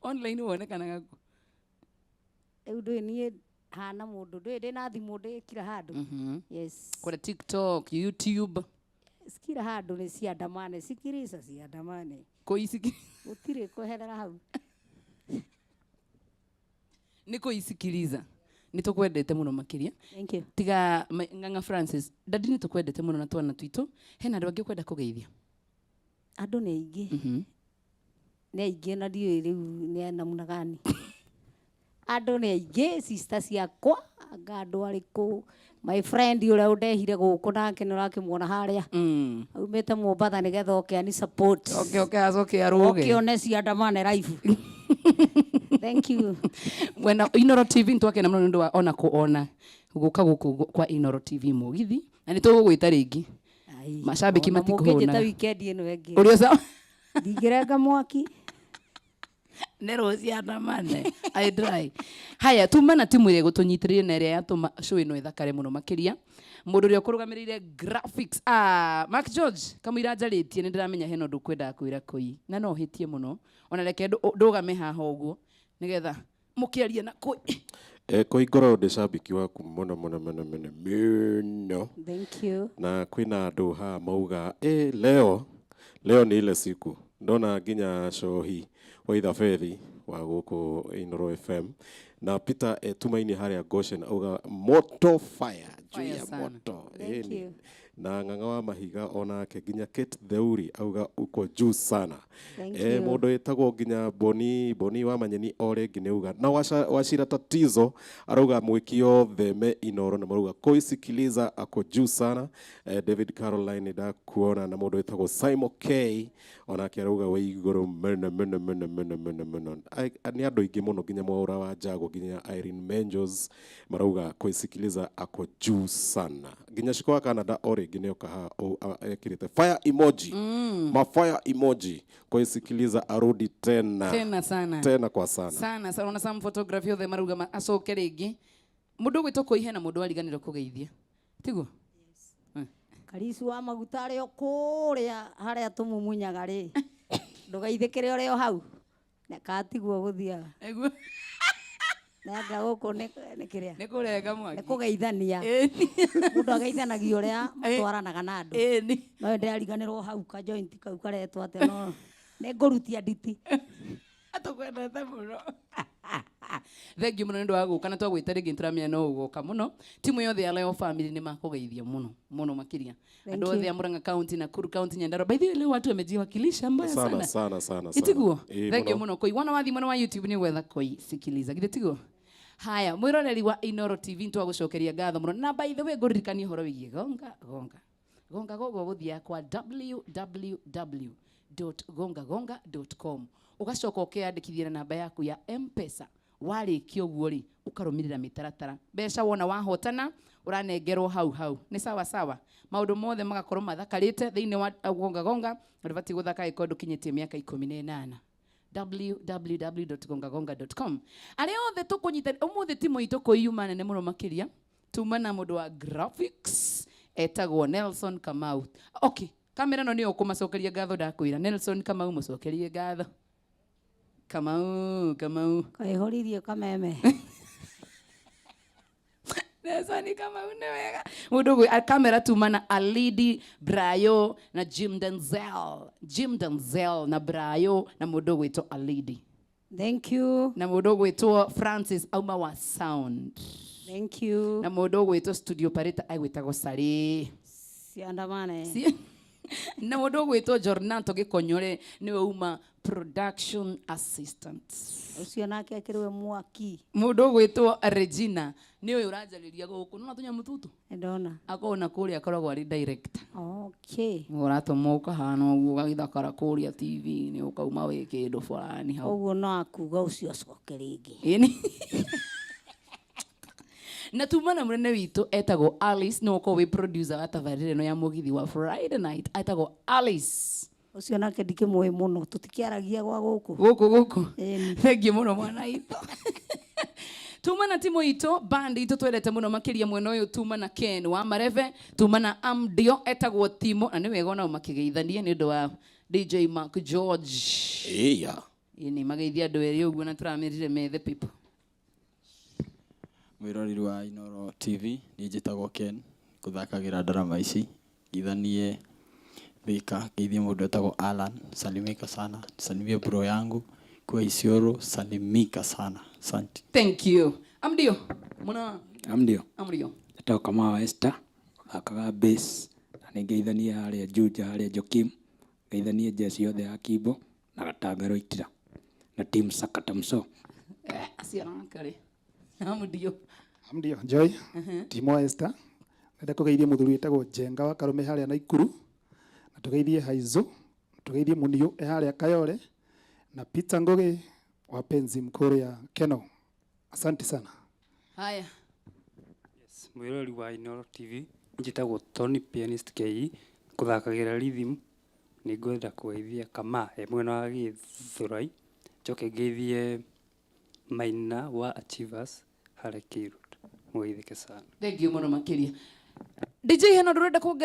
Online wonekanaga kũ? Rĩu ndũĩ niĩ hana mũndũ, ndũĩ ndĩna thimũ ndĩ kila handũ. Yes. Kũrĩa TikTok, YouTube. Kila handũ nĩ ciandamane, sikiriza ciandamane. Kũiciki. Gũtirĩ kweherera hau. Nĩ kũisikiriza. Nĩ tũkwendete mũno makĩria. Thank you. Tiga Ng'ang'a Francis, dadi nĩ tũkwendete mũno na twana twitũ. Hena andũ angĩ ũkwenda kũgeithia? Andũ nĩ aingĩ. Nĩ aingĩ na ndiũĩ rĩu nĩ namna gani. Andũ nĩ aingĩ, sister ciakwa, anga andũ arĩkũ. My friend ũrĩa ũndehire gũkũ nake nĩ ũrakĩmuona harĩa. Aumĩte Mombatha nĩgetha oke ani support. Oke, oke, acoke arũge. Oke one ciandamane live. Thank you. Mwena Inooro TV nĩtwakena mũno nĩ ũndũ wa ona kuona gũka gũkũ kwa Inooro TV mũgithi. Na nĩ tũgũgwĩta rĩngĩ. Ai, Macambĩki ona matikũhũnaga. mũngĩnjĩta weekend ĩno ĩngĩ. Ũrĩa ũca- Ndingĩrenga mwaki. Nĩ rũciũ andamane. I dry. Haya, tuma na timu ĩrĩa ĩgũtũnyitĩrĩire na ĩrĩa yatũma show ĩno ĩthakare mũno makĩria. Mũndũ ũrĩa ũkũrũgamĩrĩire graphics, Mark George, kamũira njarĩtie nĩ ndĩramenya hena ũndũ ũkwendaga kwĩra Koi, na no ũhĩtie mũno. Ona reke ndũgame haha ũguo nĩgetha mũkĩarie na Koi. Koi ngoragwo ndĩ cambiki waku mũno mũno mũno mũno mũno. Thank you. Na kwĩna andũ haha mauga, leo ni ile siku. Ndona nginya Cohi wa Ithabethi wa gũkũ Inooro FM na Peter Tumaini harĩa Goshen auga moto fire, juu Fire ya sana. moto. Thank Ĩni. you. Na Ng'ang'a wa Mahiga onake nginya Kate Theuri auga uko juu sana. Thank you. Mũndũ wĩtagwo nginya Boni wa Manyeni o rĩngĩ nĩ auga na Wachira Tatizo arauga mwĩki othe me Inooro na marauga koisikiliza ako juu sana. David Caroline ndakuona na mũndũ wĩtagwo Simon K onake arauga wĩ igũrũ mũno mũno mũno mũno mũno mũno. Nĩ andũ aingĩ mũno nginya Mwaũra wa Jago nginya Irene Menjos marauga koisikiliza ako juu sana. Nginya Shiko wa Canada o rĩngĩ Rĩngĩ nĩoka haha ekĩrĩte fire emoji, ma fire emoji kuisikiliza arudi tena. Tena sana. Tena kwa sana. Sana sana. Ona some photography othe marauga acoke rĩngĩ. Mũndũ ũgwĩtwo kũihe na mũndũ ariganĩrwo kũgeithia, tiguo? Karicu wa maguta arĩ o kũrĩa harĩa tũmumunyaga rĩ, ndũgeithĩkĩre ũrĩ o hau na katiguo gũthiaga. Nĩguo. Nanga gũkũ nĩ kĩrĩa? Nĩ kũrenga mwaki. Nĩ kũgeithania. Mũndũ ageithanagia ũrĩa matwaranaga na andũ. No ndĩrariganĩrwo hau ka joint kau karetwo atĩa, no nĩ ngũrutia nditi. Tũkwendete mũno. Thank you mũno nĩ ũndũ wa gũka, na twagwĩta rĩngĩ nĩtũramenya no ũgoka mũno. Timu yothe ya Leo Family nĩ makũgeithia mũno mũno makĩria. Thank Andũ you. othe a Murang'a County, Nakuru County, Nyandarua. By the way, leo watu wamejiwakilisha mbaya sana. sana. Sana sana sana. Itiguo? Ĩĩ, Thank you mũno. mũno. Koi wana wathi mwena wa YouTube nĩ gwetha kũisikiliza. Githĩ tiguo? Haya, mwĩroreri wa Inoro TV, nĩtwagũcokeria ngatho mũno. Na by the way, ngũririkanie ũhoro wĩgiĩ gonga gonga. Gonga gonga ũgũthiaga kwa www.gongagonga.com, ũgacoka ũkeyandĩkithia na namba yaku ya M-Pesa. Warĩkia ũguo rĩ, ũkarũmĩrĩra mĩtaratara. Mbeca wona wahotana ũranengerwo hau hau. Nĩ sawa sawa. Maũndũ mothe magakorwo mathakarĩte thĩinĩ wa gonga gonga. Na ndũbatiĩ gũthaka angĩkorwo ndũkinyĩtie mĩaka 18. www.gongagonga.com. Arĩa othe tũkũnyita ũmũthĩ, timu itũ kũiyuma nene mũno makĩria. Tuma na mũndũ wa graphics etagwo Nelson Kamau. Okay, kamera no nĩyo ũkũmacokeria ngatho. Ndakwĩra Nelson Kamau, mũcokerie ngatho. Kamau, Kamau. Kaihũririe kameme. Nelson Kamau nĩ wega mũndũ ũgwĩ kamera. Tuma na Alidi Brayo na Jim Denzel, Jim Denzel na Brayo na mũndũ ũgwĩtwo Alidi. Thank you. Na mũndũ ũgwĩtwo Francis auma wa sound. Thank you. Na mũndũ ũgwĩtwo studio pareta agwĩtagwo Sarĩ. Ciandamane. Na mũndũ ũgwĩtwo Jornato Gĩkonyore nĩwe uma production assistant. Ũcio nake akĩrĩwe mwaki. Mũndũ ũgwĩtwo Regina nĩ ũyũ ũranjarĩria gũkũ nona tũnyamũ tũtũ. Nĩndona. Akorwo na kũrĩa akoragwo arĩ director. Okay. Ũratũma ũkahana ũguo, ũgagĩthakara kũrĩa TV-inĩ, ũkauma wĩ kĩndũ fulani hau. Ũguo no akuga ũcio acoke rĩngĩ. Ĩni. Na tuma na mũnene witũ etagwo Alice, nĩ ũkorwo wĩ producer wa tabarĩra ĩno ya mũgithi wa Friday night, etagwo Alice. Ũcio nake ndikĩmũĩ mũno, tũtikĩaragia gwa gũkũ. Gũkũ gũkũ. Ĩni. Thank you mũno mwana witũ. Tuma na timu itũ, band itũ twendete mũno makĩria mwena ũyũ, tuma na Ken wa Mareve, tuma na Amdio etagwo Timo, na nĩ wega onao makĩgeithania nĩ ũndũ wa DJ Mark George. Ĩya. Ĩni mageithia andũ erĩ ũguo na tũramerire methe people. Mwĩroreri wa Inoro TV, niĩ njĩtagwo Ken, ngũthakagĩra ndarama ici. Ngithanie Thika, ngeithie mũndũ etagwo Alan, salimika sana, salimie bro yangu kwa Isiolo, salimika sana, asante. Thank you. Amdio muna. Amdio. Amdio. Njĩtagwo Kamau Esther, thakaga bass, na nĩ ngeithanie harĩa Juja, harĩa Jokim, ngeithanie jeci yothe ya Kimbo na Gatangaro Itira na team Sakata Mso. Acio arakarĩ Amdio. Ndio, Joy, Timo Esther. Ndenda kũgeithia mũthuri wĩtagwo Njenga wa Karũme harĩa Naikuru, na tũgeithie Haizo, tũgeithie Muniũ e harĩa Kayole, na Peter Ngugi wa Penzi kũrĩa Keno. Asante sana. Haya. Mwĩroreri wa Inoro TV, njĩtagwo Tony Pianist KE, kũthakagĩra rhythm. Nĩ ngwenda kũgeithia Kama e mwena wa Gĩthũrai, njoke ngeithie Maina wa Achievers harĩa K Road. Mũgeithĩke sana. Thank you mũno makĩria. DJ, hena ũndũ ũrenda kuongerera?